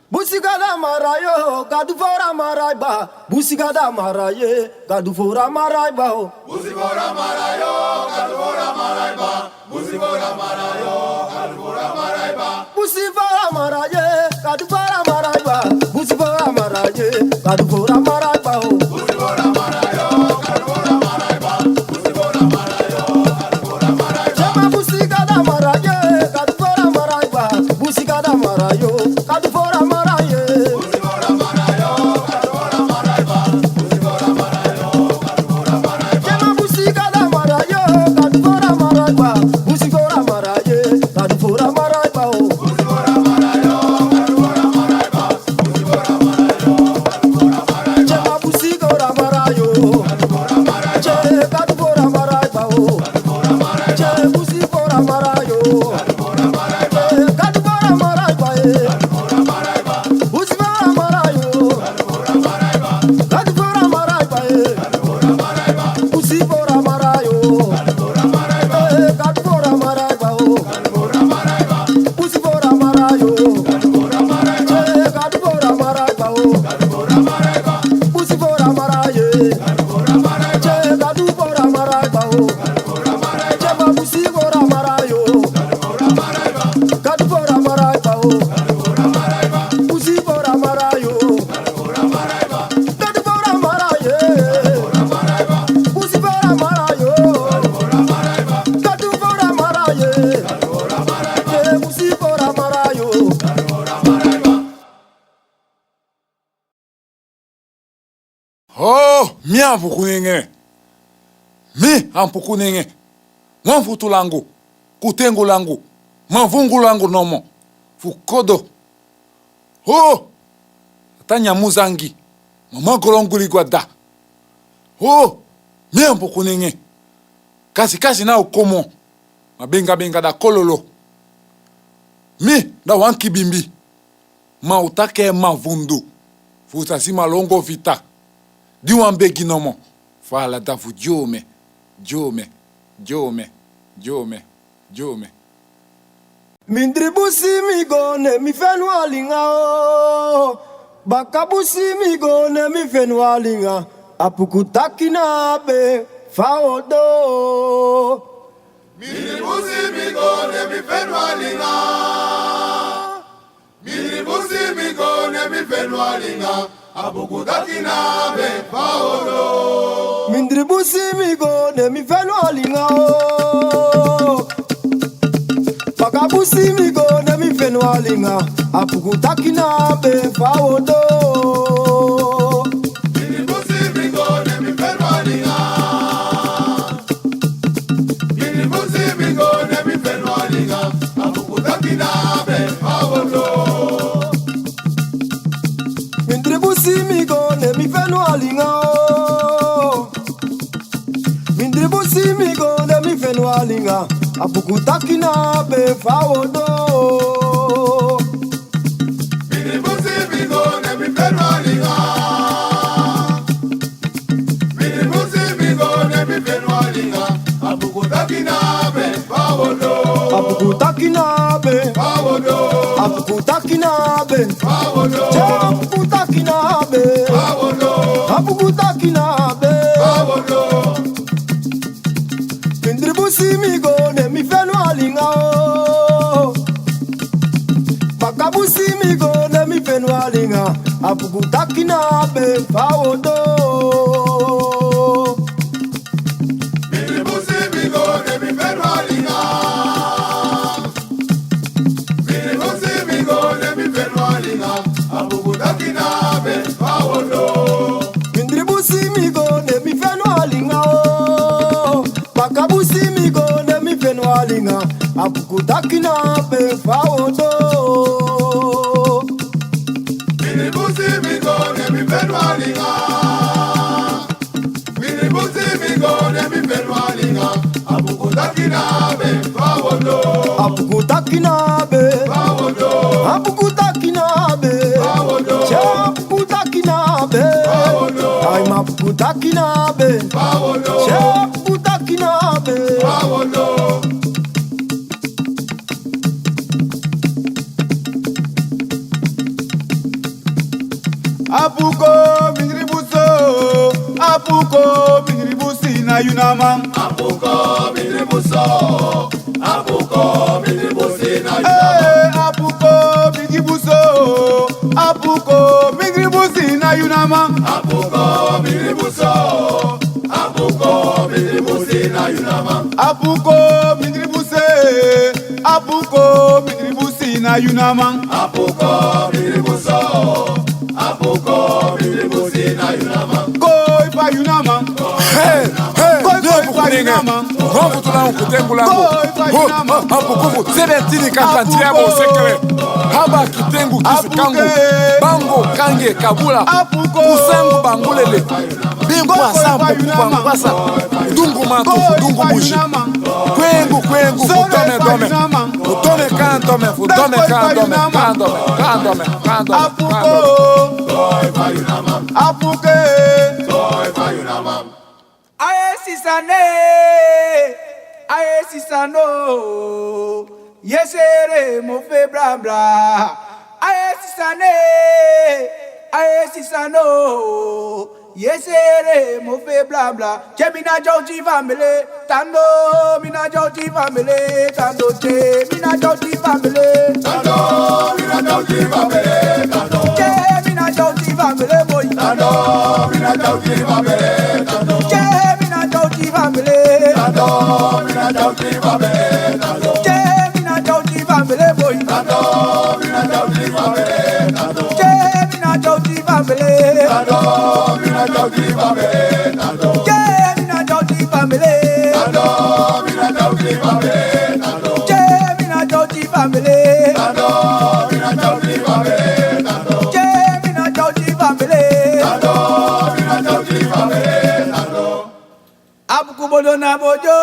Busi gada mara yo, Gadu foro a mara i ba. Busi gada mara ye, Gadu foro a mara i ba o. Busi foro a mara yo, Gadu foro a mara i ba. Busi foro a mara yo, Gadu foro a mara i ba. Busi foro a mara ye, Gadu foro a mara i ba. Busi foro a mara ye, Gadu foro a mara i ba o. Busi foro a mara yo, Gadu foro a mara i ba. Busi foro a mara yo, Gadu foro a mara i ba. Jema busi gada mara ye, Gadu foro a mara i ba. Busi gada mara yo, Gadu foro a mara ye. Busi foro a mara yo, Gadu foro a mara i ba. Busi foro a mara yo, Gadu foro a mara i ba. Jema busi gada mara yo, Gadu foro a mara i ba. Busi foro a mara ye, Gadu foro a mara i ba o. Busi foro a mara yo, Gadu foro a mara i ba. Busi foro a mara yo, Gadu foro a mara i ba. Jema busi foro a mara yo. Gadu foro a mara i ba. Che, Gadu foro a mara i ba o. Che, busi foro a mara yo. Che, Gadu foro a mara i ba e. Busi foro a mara yo. Gadu foro a mara i ba e. Busi foro a mara yo. Che, Gadu foro a mara i ba o. Busi foro a mara yo. Che, Gadu foro a mara i ba o. Busi foro a mara ye. Che, Gadu foro a mara i ba o. Che, ma busi foro a mara yo. Gadu foro a mara i ba o. Busi foro a mara yo. Gadu foro a mara ye. Busi foro a mara yo. Gadu foro a mara ye. Che, busi foro a mara yo. Ho, mi Ampukunenge. Mi Ampukunenge. Wan futu langu, kutengu langu, mavungu langu nomo. Fu kodo. Ho, tata Nyamuzangi, mama Golonguli Gwada. Ho, mi Ampukunenge. Kasi kasi na ukomo. Ma benga benga da kololo. Mi da wan kibimbi. Ma u taki en mavundu. Fu u sa si Malongo Vita. Di wan begi nomo. Fu ala da fu dyome, dyome, dyome, dyome, dyome. Mindri busi mi go, ne mi feni wan linga o. Baka busi mi go, ne mi feni wan linga. Apuku taki na be fa o do. Mindri busi mi go, ne mi feni wan linga. Mindri busi mi go, ne mi feni wan linga. Apuku taki na be fa o do. Mindri busi mi go, ne mi feni wan linga o. Baka busi mi go, ne mi feni wan linga. Apuku taki na be fa o do. Mindri busi mi go, ne mi feni wan linga. Mindri busi mi go, ne mi feni wan linga. Apuku taki na be fa o do. Mindri busi mi go, ne mi feni wan linga o. Mindri busi mi go, ne mi feni wan linga. Apuku taki na be fa o do. Mindri busi mi go, ne mi feni wan linga. Mindri busi mi go, ne mi feni wan linga. Apuku taki na be fa o do. Apuku taki na be fa o do. Apuku taki na be fa o do. Che, apuku taki na be fa o do. Apuku taki na be. Mindri busi mi go ne mi fenu alinga o. Baka busi mi go ne mi fenu alinga. Apuku taki na be fa o do. Mindri busi mi go ne mi fenu alinga. Mindri busi mi go ne mi fenu alinga. Apuku taki na be fa o do. Mindri busi mi go ne mi fenu alinga o. Baka busi mi go ne mi fenu alinga. Apuku taki na be fa o do. Mindri busi mi go ne mi fenu alinga. Mindri busi mi go ne mi fenu alinga. Apuku taki na be fa o do. Apuku taki na be. Fa o do. Apuku taki na be. Fa o do. Che apuku taki na be. Fa o do. Ai ma apuku taki na be. Fa o do. Che apuku taki na be. Fa o do. Apuko mindri buso, apuko mindri busi na yunaman. Apuko mindri buso, apuko mindri busi na yunaman. Eh, apuko mindri buso, apuko mindri busi na yunaman. Apuko mindri buso, apuko mindri busi na yunaman. Apuko mindri buse, apuko mindri busi na yunaman. Apuko mindri buso, apuko mindri busi na yunaman. Koi fa yunaman. Hey, hey, koi, koi fa yunaman. Wan futu na un kutengu langu. Koi fa yunaman. Apuku fu seventeen kan kan tria bo sekre. Haba kitengu kisi kangu. Bango kange kabula. Apuko. Kusangu bangulele. Bingwasa, bangwasa. Dungu mantu, dungu buji. Kwengu, kwengu, fu dome, dome. Fu dome, kan dome, fu dome, kan dome, kan dome, kan dome, kan dome. Apuko. Apuke. Aye sisa ne, aye sisa no, yesere mo fe blabla. Aye sisa ne, aye sisa no, yesere mo fe blabla. Che mi na jauti family, tando, mi na jauti family, tando, che mi na jauti family. Tando, mi na jauti family, tando. Che mi na jauti family, boy. Tando, mi na jauti family, tando. Che mi na jauti family. Tando, mi na jauti family, tando. Che mi na jauti family, boy. Tando, mi na jauti family, tando. Che mi na jauti family. Tando, mi na jauti family, tando. Che mi na jauti family. Tando, mi na jauti family, tando. Che mi na jauti family. Tando, mi na jauti family, tando. Che mi na jauti family. Tando, mi na jauti family, tando. Apuku bodo na bojo,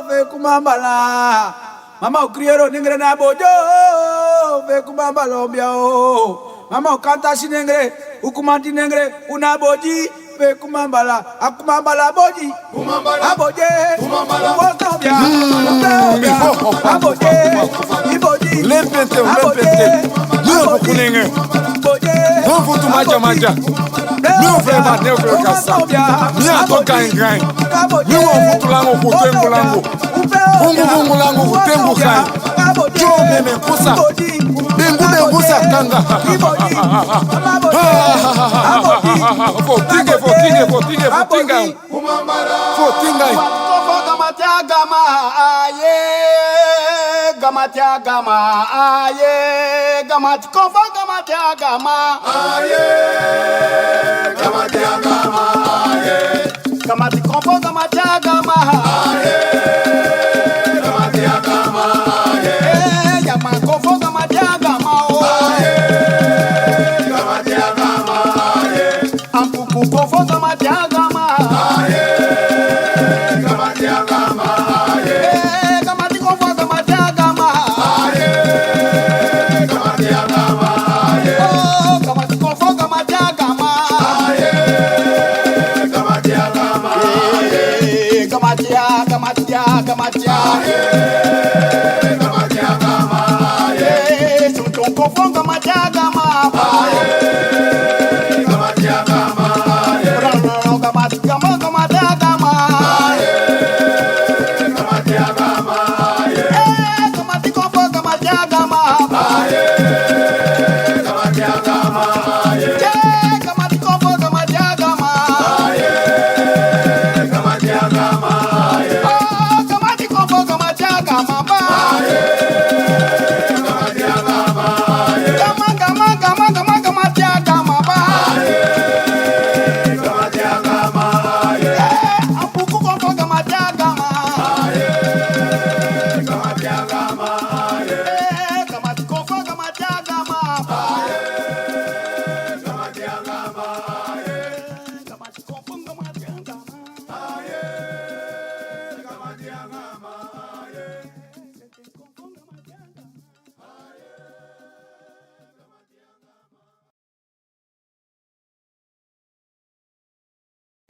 fe kumambala. Mama ukriero nengre na bojo, fe kumambala obia o. Mama ukanta si nengre, ukumanti nengre, una boji. Pe kumambala, a kumambala boji. Kumambala. Aboje. Kumambala. Aboje. Aboje. Lempente, lempente. Ni o kunenge. Aboje. Wan futu maja maja. Ni o fle ba, ni o fle kasa. Ni a to gain gain. Ni wan futu langu, futu engu langu. Bungu bungu langu, futu engu gain. Jo meme kusa. Bengu bengu sa kanga. Fo tinge, fo tinge, fo tinge, fo tinge. Fo tinge. Gamatia gama, aye. Gamatia gama, aye. Gamati konfo gamatia gama, aye. Gamatia gama, aye. Gamati konfo gamatia gama, aye. Gamatia gama, aye. Eh, yama konfo gamatia gama, o. Aye. Gamatia gama, aye. Ampuku konfo gamatia gama, aye. Gamatia gama, aye. Eh, gamati konfo gamatia gama, aye. Gamatia gama, aye. Oh, gamati konfo gamatia gama, aye. Gamatia gama, aye. Eh, gamatia, gamatia, gamatia. Aye. Gamatia gama, aye. Eh, sunsun konfo gamatia gama, aye. Gamatia gama, aye.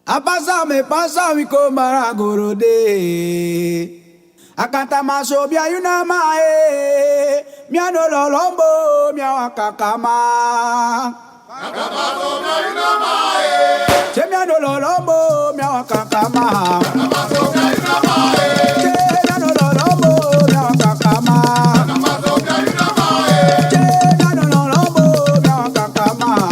A pasa mi e pasa, mi kon bari a goro de. A kanta maso bia yu na ma e. Mi a no lolombo, mi a waka kama. Se mi a no lolombo, mi a waka kama. Se mi a no lolombo, mi a waka kama. Se mi a no lolombo, mi a waka kama.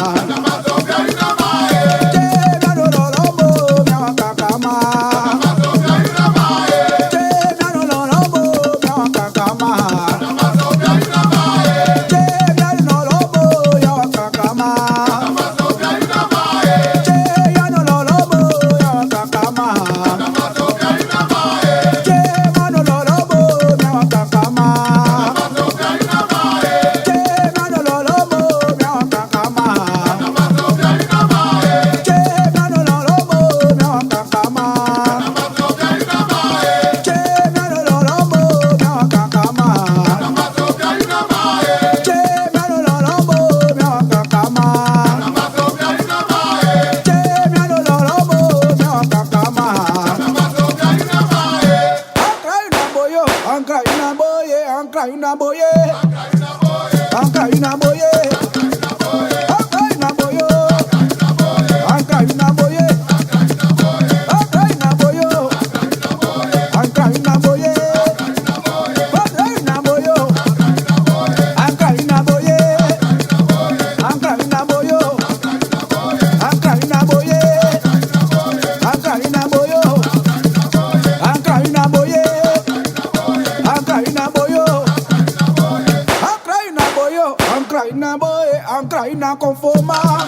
Ankra ina boye, Ankra ina konfoma.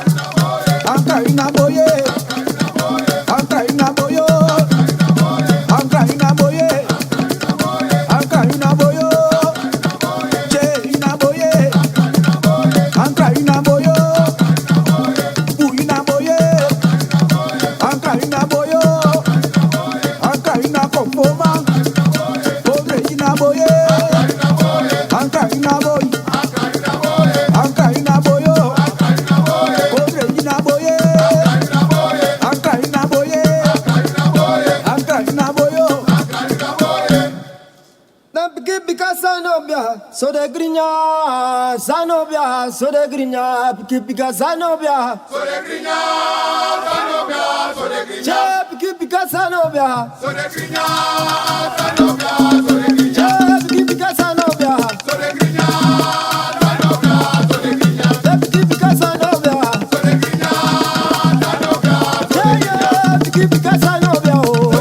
Ankra ina boye, Ankra ina boye, Ankra ina boye, Ankra ina boye, che ina boye, Ankra ina boye, bu ina boye, Ankra ina boye, Ankra ina konfoma. Kodre ina boye, Ankra ina boye, Ankra ina boye, Kodre ina boye, Ankra ina boye, Ankra ina boye. Na pikin pika sani no bia, so de grinya, sani no bia, so de grinya, pikin pika sani no bia. Che pikin pika sani no bia. Che pikin pika sani no bia. Che pikin pika sani no bia. Che, yeah, pikin pika sani no bia, oh.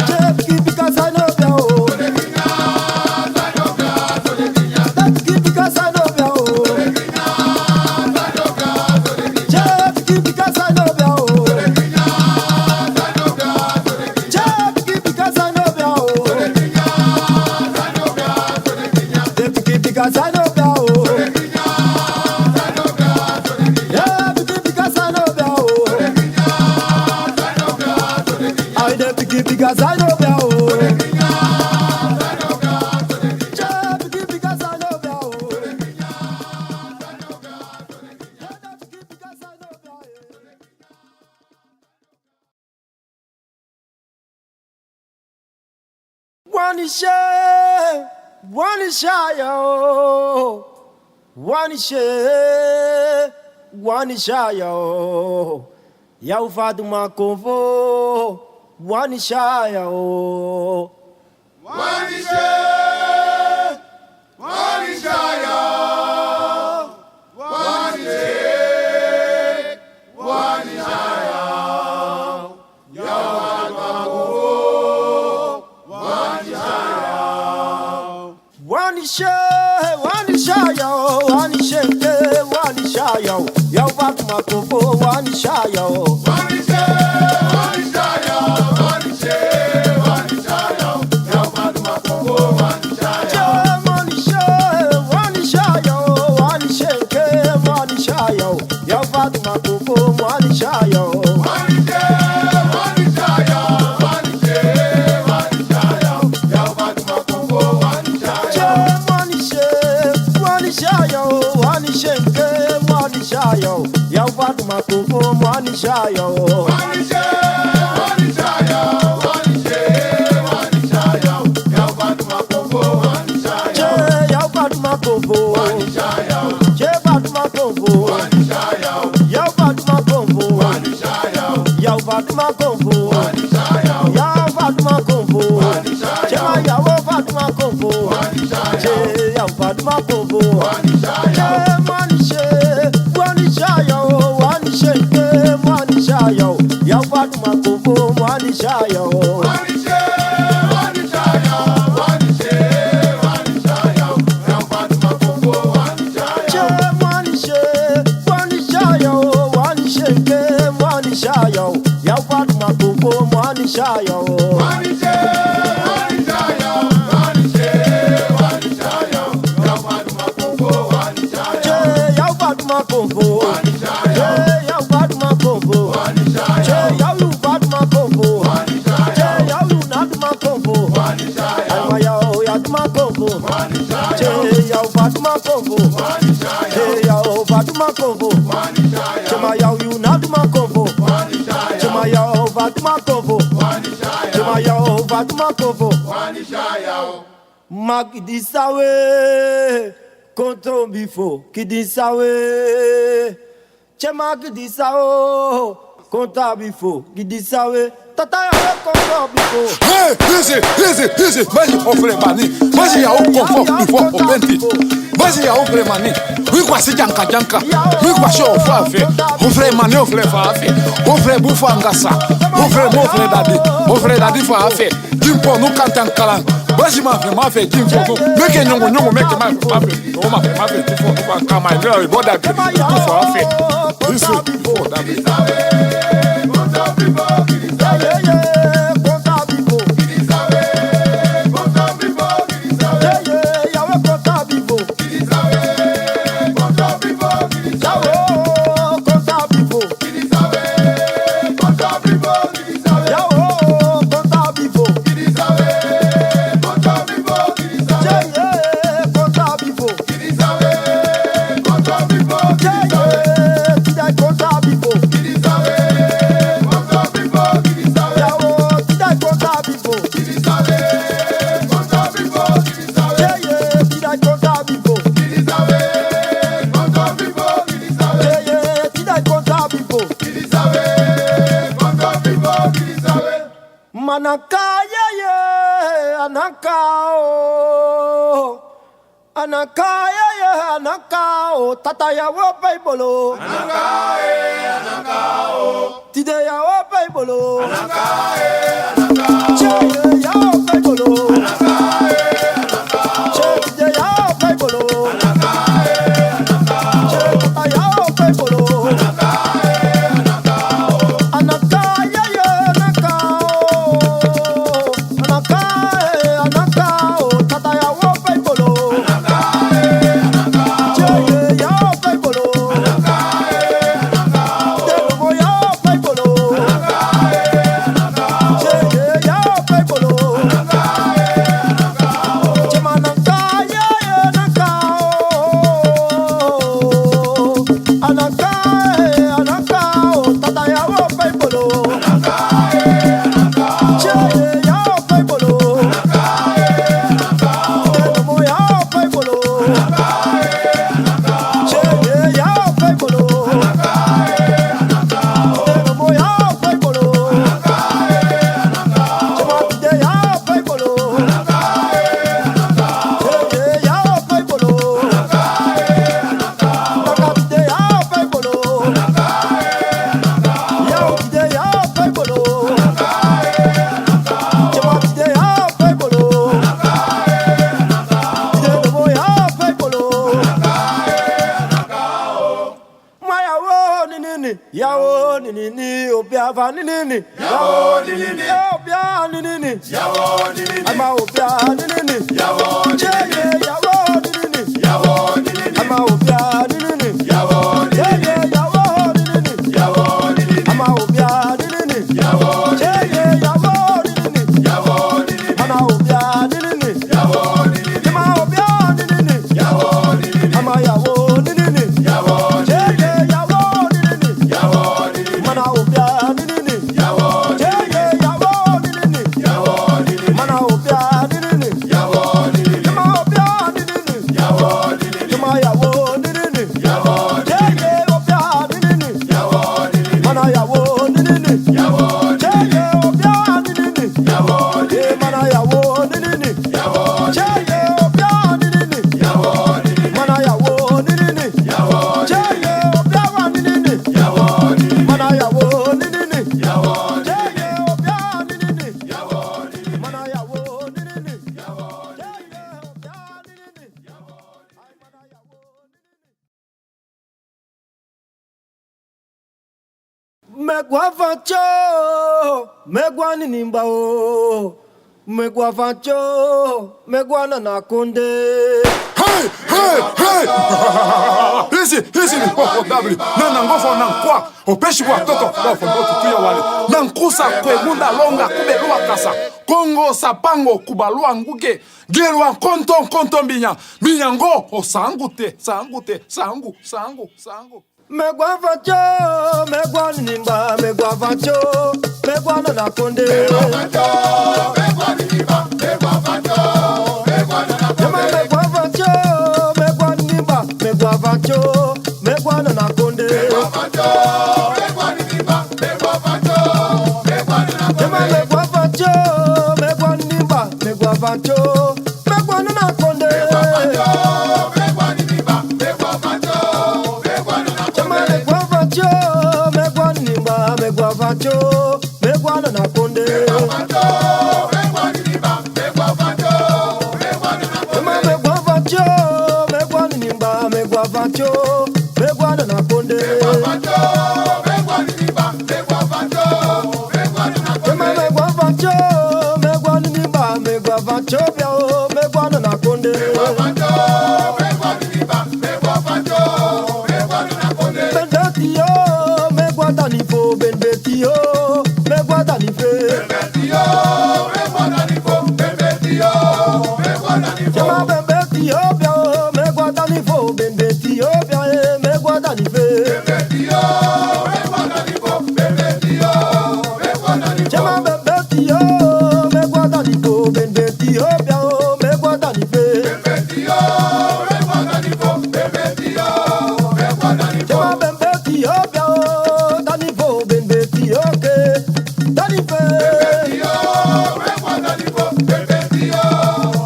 Che pikin pika sani no bia, oh. Wani se, wani se ya o. Wani se, wani se ya o. Ya o faduma konfo, wani se ya o. Wani se, wani se ya o. Wani se, wani se ya o. Wani se, wani se ya o, wani se ke, wani se ya o. Ya o Fatuma konfo, wani se ya o. Wani se, wani se ya o, wani se, wani se ya o. Ya o Fatuma konfo, wani se ya o. Wani se, wani se ya o, wani se ke, wani se ya o. Ya o Fatuma konfo, wani se ya o. Wani se, wani se ya o, wani se, wani se ya o. Ya o Fatuma konfo, wani se ya o. Wani se, wani se ya o, wani se ke, wani se ya o. Yaw Fatuma Konfo, mo wani si a yaw. Wani si a yaw, wani si a yaw, wani si a yaw. Yaw Fatuma Konfo, wani si a yaw. Che, yaw Fatuma Konfo. Wani si a yaw. Che Fatuma Konfo. Wani si a yaw. Yaw Fatuma Konfo. Wani si a yaw. Yaw Fatuma Konfo. Wani si a yaw. Yaw Fatuma Konfo. Wani si a yaw. Che ma yaw Fatuma Konfo. Wani si a yaw. Che yaw Fatuma Konfo. Wani si a yaw. Che mo wani si a, wani si a yaw, wani si a, che mo wani si a yaw. Yaw Fatuma Konfo, mo wani si a yaw. Wani si a, wani si a yaw, wani si a, wani si a yaw. Yaw Fatuma Konfo, wani si a yaw. Che mo wani si a, wani si a yaw, wani si a, che mo wani si a yaw. Yaw Fatuma Konfo, mo wani si a yaw. Wani si a, wani si a yaw, wani si a, wani si a yaw. Yaw Fatuma Konfo, wani si a yaw. Che yaw Fatuma Konfo. Wani si a yaw. Che yaw Fatuma Konfo. Wani si a yaw. Che yaw yu Fatuma Konfo. Wani si a yaw. Che yaw yu na Duma Konfo. Wani si a yaw. Alma yaw ya Duma Konfo. Wani si a yaw. Che yaw Fatuma Konfo. Wani si a yaw. Che yaw Fatuma Konfo. Wani si a yaw. Che ma yaw yu na Duma Konfo. Wani si a yaw. Che ma yaw Fatuma Konfo. Wani si a yaw. Che ma yaw Fatuma Konfo. Wani si a yaw. Ma kidinsa we, kontro bifo, kidinsa we. Che ma kidinsa o, kontro bifo, kidinsa we. Tata ya we kontro bifo. Hey, listen, listen, listen. Masi ofre mani. Masi ya o konfo bifo o penti. Masi ya ofre mani. Wi kwasi janka janka. Wi kwasi ofre afe. Ofre mani ofre fa afe. Ofre bufu angasa. Ofre mo ofre dadi. Ofre dadi fa afe. Dimpo nu kantan kalan. Basi ma fe ma fe dimpo nu. Meke nyongo nyongo meke ma fe ma fe. O ma fe ma fe dimpo nu kan kama ile o ibo da gri. Tu fo afe. Isu fo da gri. Manaka ye ye, anaka o. Anaka ye ye, anaka o. Tata ya wo pe ibolo. Anaka e, anaka o. Tide ya wo pe ibolo. Anaka e, anaka o. Che ye ya wo pe ibolo. Anaka e, anaka o. Che tide ya wo pe ibolo. Anaka e, anaka o. Che tata ya wo pe ibolo. Anaka e, anaka o. Anaka ye ye, anaka o. Anaka e, anaka o. Tata ya wo pe ibolo. Anaka e, anaka o. Che ye ya wo pe ibolo. Anaka e, anaka o. Che ya wo pe ibolo. Anaka e, anaka o. Che ye ya wo pe ibolo. Anaka e, anaka o. Che manaka ye ye, anaka o. Anaka e, anaka o. Tata ya wo pe ibolo. Anaka e, anaka o. Che ye ya wo pe ibolo. Anaka e, anaka o. Che ya wo pe ibolo. Anaka e, anaka o. Che ye ya wo pe ibolo. Anaka e, anaka o. Che ya wo pe ibolo. Anaka e, anaka o. Che ma tide ya wo pe ibolo. Anaka e, anaka o. Che ye ya wo pe ibolo. Anaka e, anaka o. Anaka tide ya wo pe ibolo. Anaka e, anaka o. Yaw tide ya wo pe ibolo. Anaka e, anaka o. Che ma tide ya wo pe ibolo. Anaka e, anaka o. Tide nomo ya wo pe ibolo. Anaka e, anaka o. Ma ya wo ninini, ya wo ninini, obia fa ninini. Ya wo ninini. Eh, obia ninini. Ya wo ninini. Ama obia ninini. Ya wo ninini. Che ye, ya wo ninini. Ya wo ninini. Ama obia ninini. Ya wo ninini. Che ye, ya wo ninini. Ya wo ninini. Ama obia ninini. Ya wo ninini. Che ye, ya wo ninini. Ya wo ninini. Ama obia ninini. Ya wo ninini. Ama obia ninini. Ya wo ninini. Ama ya wo ninini. Ya wo ninini. Che ye, ya wo ninini. Me gwa fantyo, me gwa ninimba o. Me gwa fantyo, me gwa na na konde. Hey, hey, hey! Isi, isi ni poko dabri. Na na ngofo na nkwa. O pesi bwa toto, bwa fo botu tuya wale. Na nkusa kwe munda longa kube lwa kasa. Kongo sapango kuba lwa nguke. Ge lwa konto, konto mbinya. Mbinya ngo, o sangu te, sangu te, sangu, sangu, sangu. Me gwa fantyo, me gwa ninimba, me gwa fantyo, me gwa na na konde. Me gwa fantyo, me gwa ninimba, me gwa fantyo, me gwa na na konde. Me gwa fantyo, me gwa ninimba, me gwa fantyo, me gwa na na konde. Me gwa fantyo, me gwa ninimba, me gwa fantyo, me gwa na na konde. Me gwa fantyo, me gwa ninimba, me gwa fantyo, me gwa na na konde. Me gwa fantyo, me gwa ninimba, me gwa fantyo, me gwa na na konde. Me gwa fantyo, me gwa ninimba, me gwa fantyo, me gwa na na konde. Me gwa fantyo, me gwa ninimba, me gwa fantyo, me gwa na na konde. Me gwa fantyo, me gwa ninimba, me gwa fantyo, me gwa na na konde. Me gwa fantyo, me gwa ninimba, me gwa fantyo, me gwa na na konde. Me gwa fantyo, me gwa ninimba, me gwa fantyo bia o, me gwa na na konde. Me gwa fantyo, me gwa ninimba, me gwa fantyo, me gwa na na konde. Bendeti o, me gwa dani fo, bendeti o, me gwa dani fe. Bendeti o, me gwa dani fo, bendeti o, me gwa dani fo. Jema bendeti o bia o, me gwa dani fo, bendeti o bia e, me gwa dani fe. Bendeti o, me gwa dani fo, bendeti o, me gwa dani fo. Jema bendeti o, me gwa dani fo, bendeti o bia o, me gwa dani fe. Bendeti o, me gwa dani fo, bendeti o, me gwa dani fo. Jema bendeti o bia o, dani fo, bendeti o ke. Dani fe. Bendeti o, me gwa dani fo, bendeti o,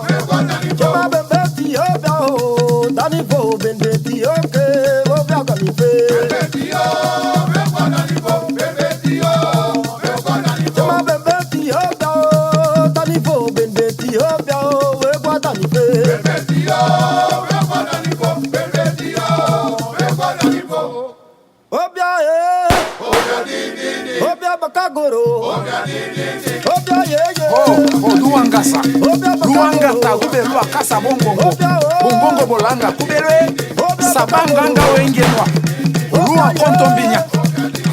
me gwa dani fo. Jema bendeti o bia o, dani fo, bendeti o ke, o bia dani fe. Bendeti o, me gwa dani fo, bendeti o, me gwa dani fo. Jema bendeti o bia o, dani fo, bendeti o bia o, we gwa dani fe. Bendeti o, me gwa dani fo, bendeti o, me gwa dani fo. Obia e. Obia bakagoro. Obia ye ye. Oh, oh, luwangasa. Obia bakagoro. Luwangata, kube luwa kasa bongongo. Obia o. Bongongo bolanga, kube lwe. Obia sabanganga bakagoro. Wengenwa. Luwa konto mbinya.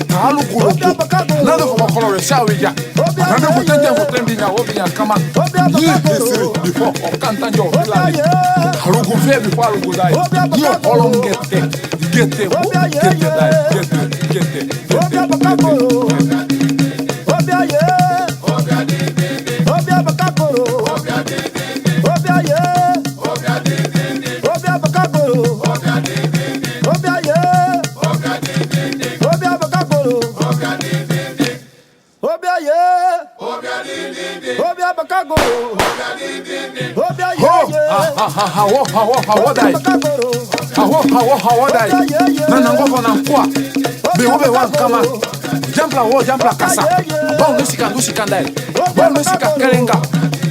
Talu kuluku. Obia bakagoro. Nado fo kokolo we sa wija. Obia ye ye. Nado kutente kutente mbinya, obinya kama. Obia bakagoro. Yi, esiri, bifo, okanta njo, obia bilali. Ye. Alugu fe, bifo alugu dai. Obia bakagoro. Yo, olongete. Gete, gete, dai, gete, gete, gete, gete. Obia bakagoro. Obia ye. Obia bakagoro. Obia ye. Obia bakagoro. Obia ye. Obia bakagoro. Obia ye. Obia bakagoro. Obia ye. Ho, ye. Ha, ha, ha, ha, wo, ha, wo, ha, wo, dai. Obia bakagoro. Ha, wo, ha, wo, ha, wo, dai. Obia ye, ye. Na, na, ngofo na nkwa. Be, wo, be, wan, kama. Jampla, wo, jampla, kasa. Obia ye, ye. Bon, nusika, nusika, ndai. Bon, nusika, kelenga.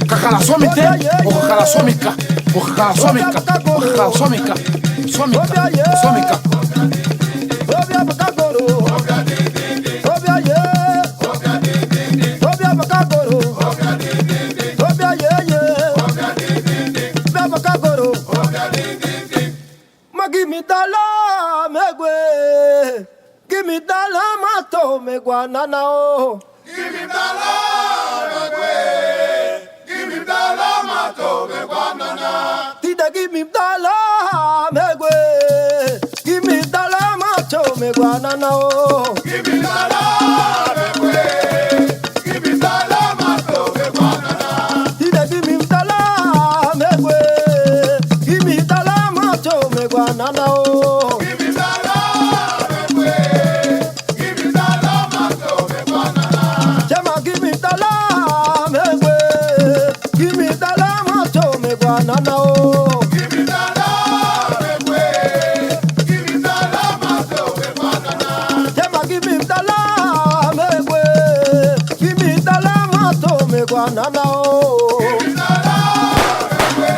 Kakala somite. Obia ye, ye. O kakala somika. O kakala somika. O kakala somika. Somika. Obia ye. Somika. Obia bakagoro. Obia ye. Obia bakagoro. Obia ye ye. Obia bakagoro. Ma gi mi dala me gwe. Gi mi dala ma to me gwa nana o. Gi mi dala me gwe. Gi mi dala ma to me gwa nana. Tide gi mi dala me gwe. Gi mi dala ma to me gwa nana o. Gi mi dala me gwe. Gi mi dala ma to me gwa nana. Tide gi mi dala me gwe. Gi mi dala ma to me gwa nana o. Gi mi dala me gwe. Gi mi dala ma to me gwa nana. Jema gi mi dala me gwe. Gi mi dala ma to me gwa nana o. Gi mi dala me gwe. Gi mi dala ma to me gwa nana. Jema gi mi dala me gwe. Gi mi dala ma to me gwa nana o. Gi mi dala me gwe.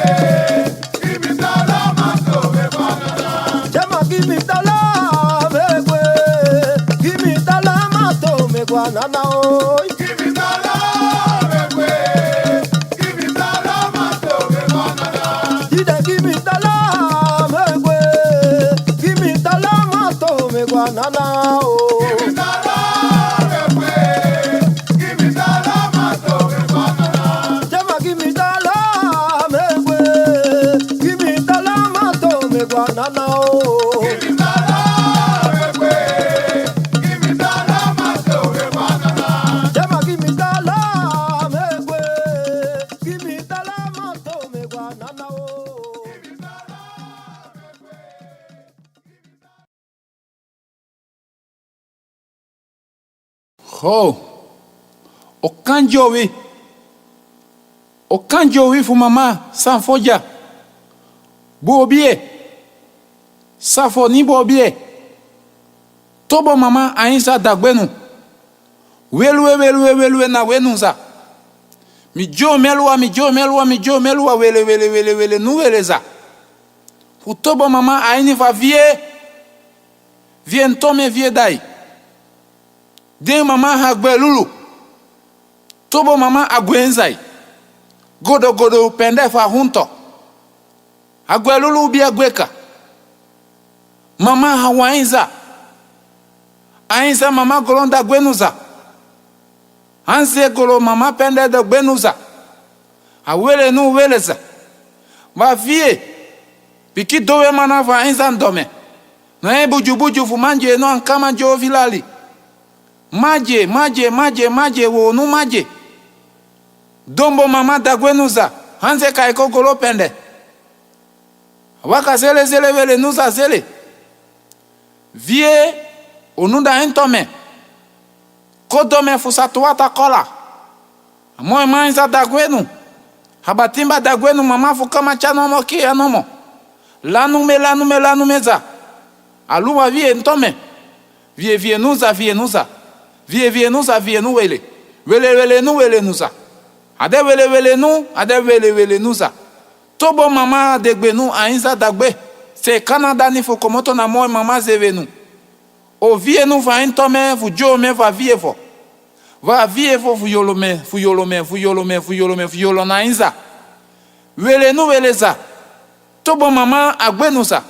Gi mi dala ma to me gwa nana. Jema gi mi dala me gwe. Gi mi dala ma to Nana o. Give me dollar, make way. Give me dollar, mato, make way, nana. Jide, give me dollar, make way. Give me dollar, mato, make way, nana o. Give me dollar, make way. Give me dollar, mato, make way, nana. Jama, give me dollar, make way. Give me dollar, mato, make way, nana o. Give me dollar, make way. Ho, o kan gi wi. O kan gi wi fu mama san fo dya. Bobie. San fo ni bobie. Tobo mama ainza dagbenu. Weluwe, weluwe, weluwe na wenu za. Mi gi omeluwa, mi gi omeluwa, mi gi omeluwa, wele, wele, wele, wele, nu wele za. Fu tobo mama a ini fu a vie. Vie ntome, vie dai. Den mama a gwe lulu. Tobo mama a gwe nzai. Godo, godo, pende fu a hunto. A gwe lulu ubi a gwe ka. Mama a wainza. Ainza mama golon dagbenu za. Anze golo mama pende dagbenu za. A wele nu wele za. Wa vie. Piki dowe mana fu ainza ndome. No e buju buju fu manje no an kama jo filali. Maje, maje, maje, maje, wo nu maje. Dombo mama dagbenu za. Anze kai ko golo pende. Waka zele, zele, wele nu za zele. Vie, o nu da en tome. Ko dome fu satuwata kola. A moi man sa dagbenu. Haba timba dagbenu mama fu kama tya nomo ki ya nomo. Lanu me, lanu me, lanu me za. A lu wa vie ntome. Vie, vie nu za, vie nu za. Vie, vie nu za, vie nu wele. Wele, wele nu, wele nu za. A de wele, wele nu, a de wele, wele nu za. Tobo mama degbe nu ainza dagbe. Se kana dani fu komoto na moi mama zewe nu. O vie nu fu a en tome fu gi omen fu a vie fo. Fu a vie fo fu yolo men, fu yolo men, fu yolo men, fu yolo men, fu yolo na ainza. Wele nu wele za. Tobo mama a gbe nu za.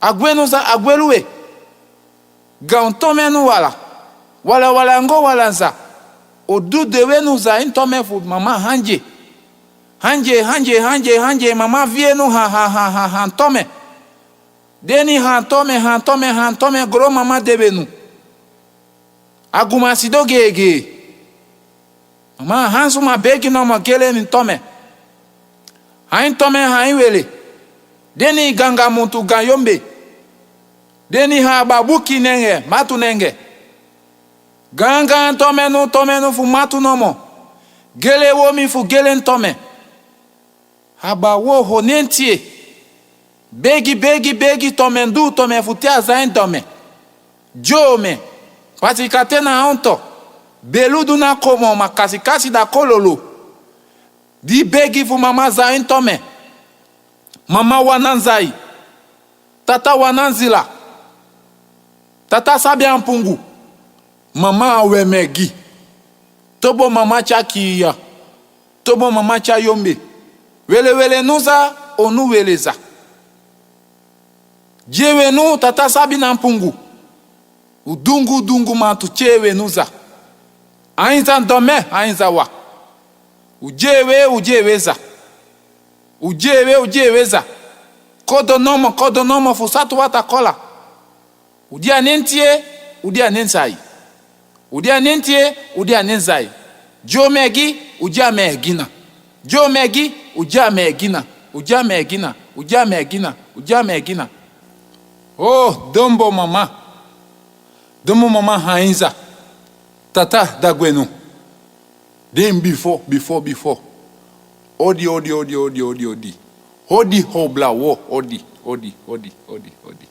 A gbe nu za, a gbe luwe. Gan tome nu wala. Wala, wala, ngo wala za. O du dewe nu za en tome fu mama hanje. Hanje, hanje, hanje, hanje, mama vie nu ha, ha, ha, ha, ha, tome. Deni ha tome, ha tome, ha tome, gro mama debe nu. A guma sido gege. Mama hansu ma begi nomo gele ni tome. Ha en tome, ha en wele. Deni ganga muntu gan yombe. Deni ha babuki nenge, matu nenge. Ganga tome nu, tome nu fu matu nomo. Gele womi fu gele ntome. Haba wo ho nenti e. Begi, begi, begi, tome ndu, tome fu te a za en tome. Gi omen. Pasi kate na onto. Belu du na komo ma kasi kasi da kololo. Di begi fu mama za en tome. Mama wana nzai. Tata wana nzila. Tata sabi a mpungu. Mama a we megi. Tobo mama tya kiya. Tobo mama tya yombe. Wele wele nu za, onu wele za. Gi ewe nu tata sabi na mpungu. U dungu dungu ma tu tye ewe nu za. Ainza ndome, ainza wa. U gi ewe, u gi ewe za. U gi ewe, u gi ewe za. Kodo nomo, kodo nomo fu satu wata kola. U di a nenti e, u di a nenti sai. U di a nenti e, u di a nenti sai. Gi omen gi, u gi amen gi na. Gi omen gi, u gi amen gi na. U gi amen gi na. U gi amen gi na. U gi amen gi na. O, dombo mama. Dombo mama ainza. Tata dagbe nu. Den bifo, bifo, bifo. Odi, odi, odi, odi, odi, odi. Odi hobla wo, odi, odi, odi, odi, odi.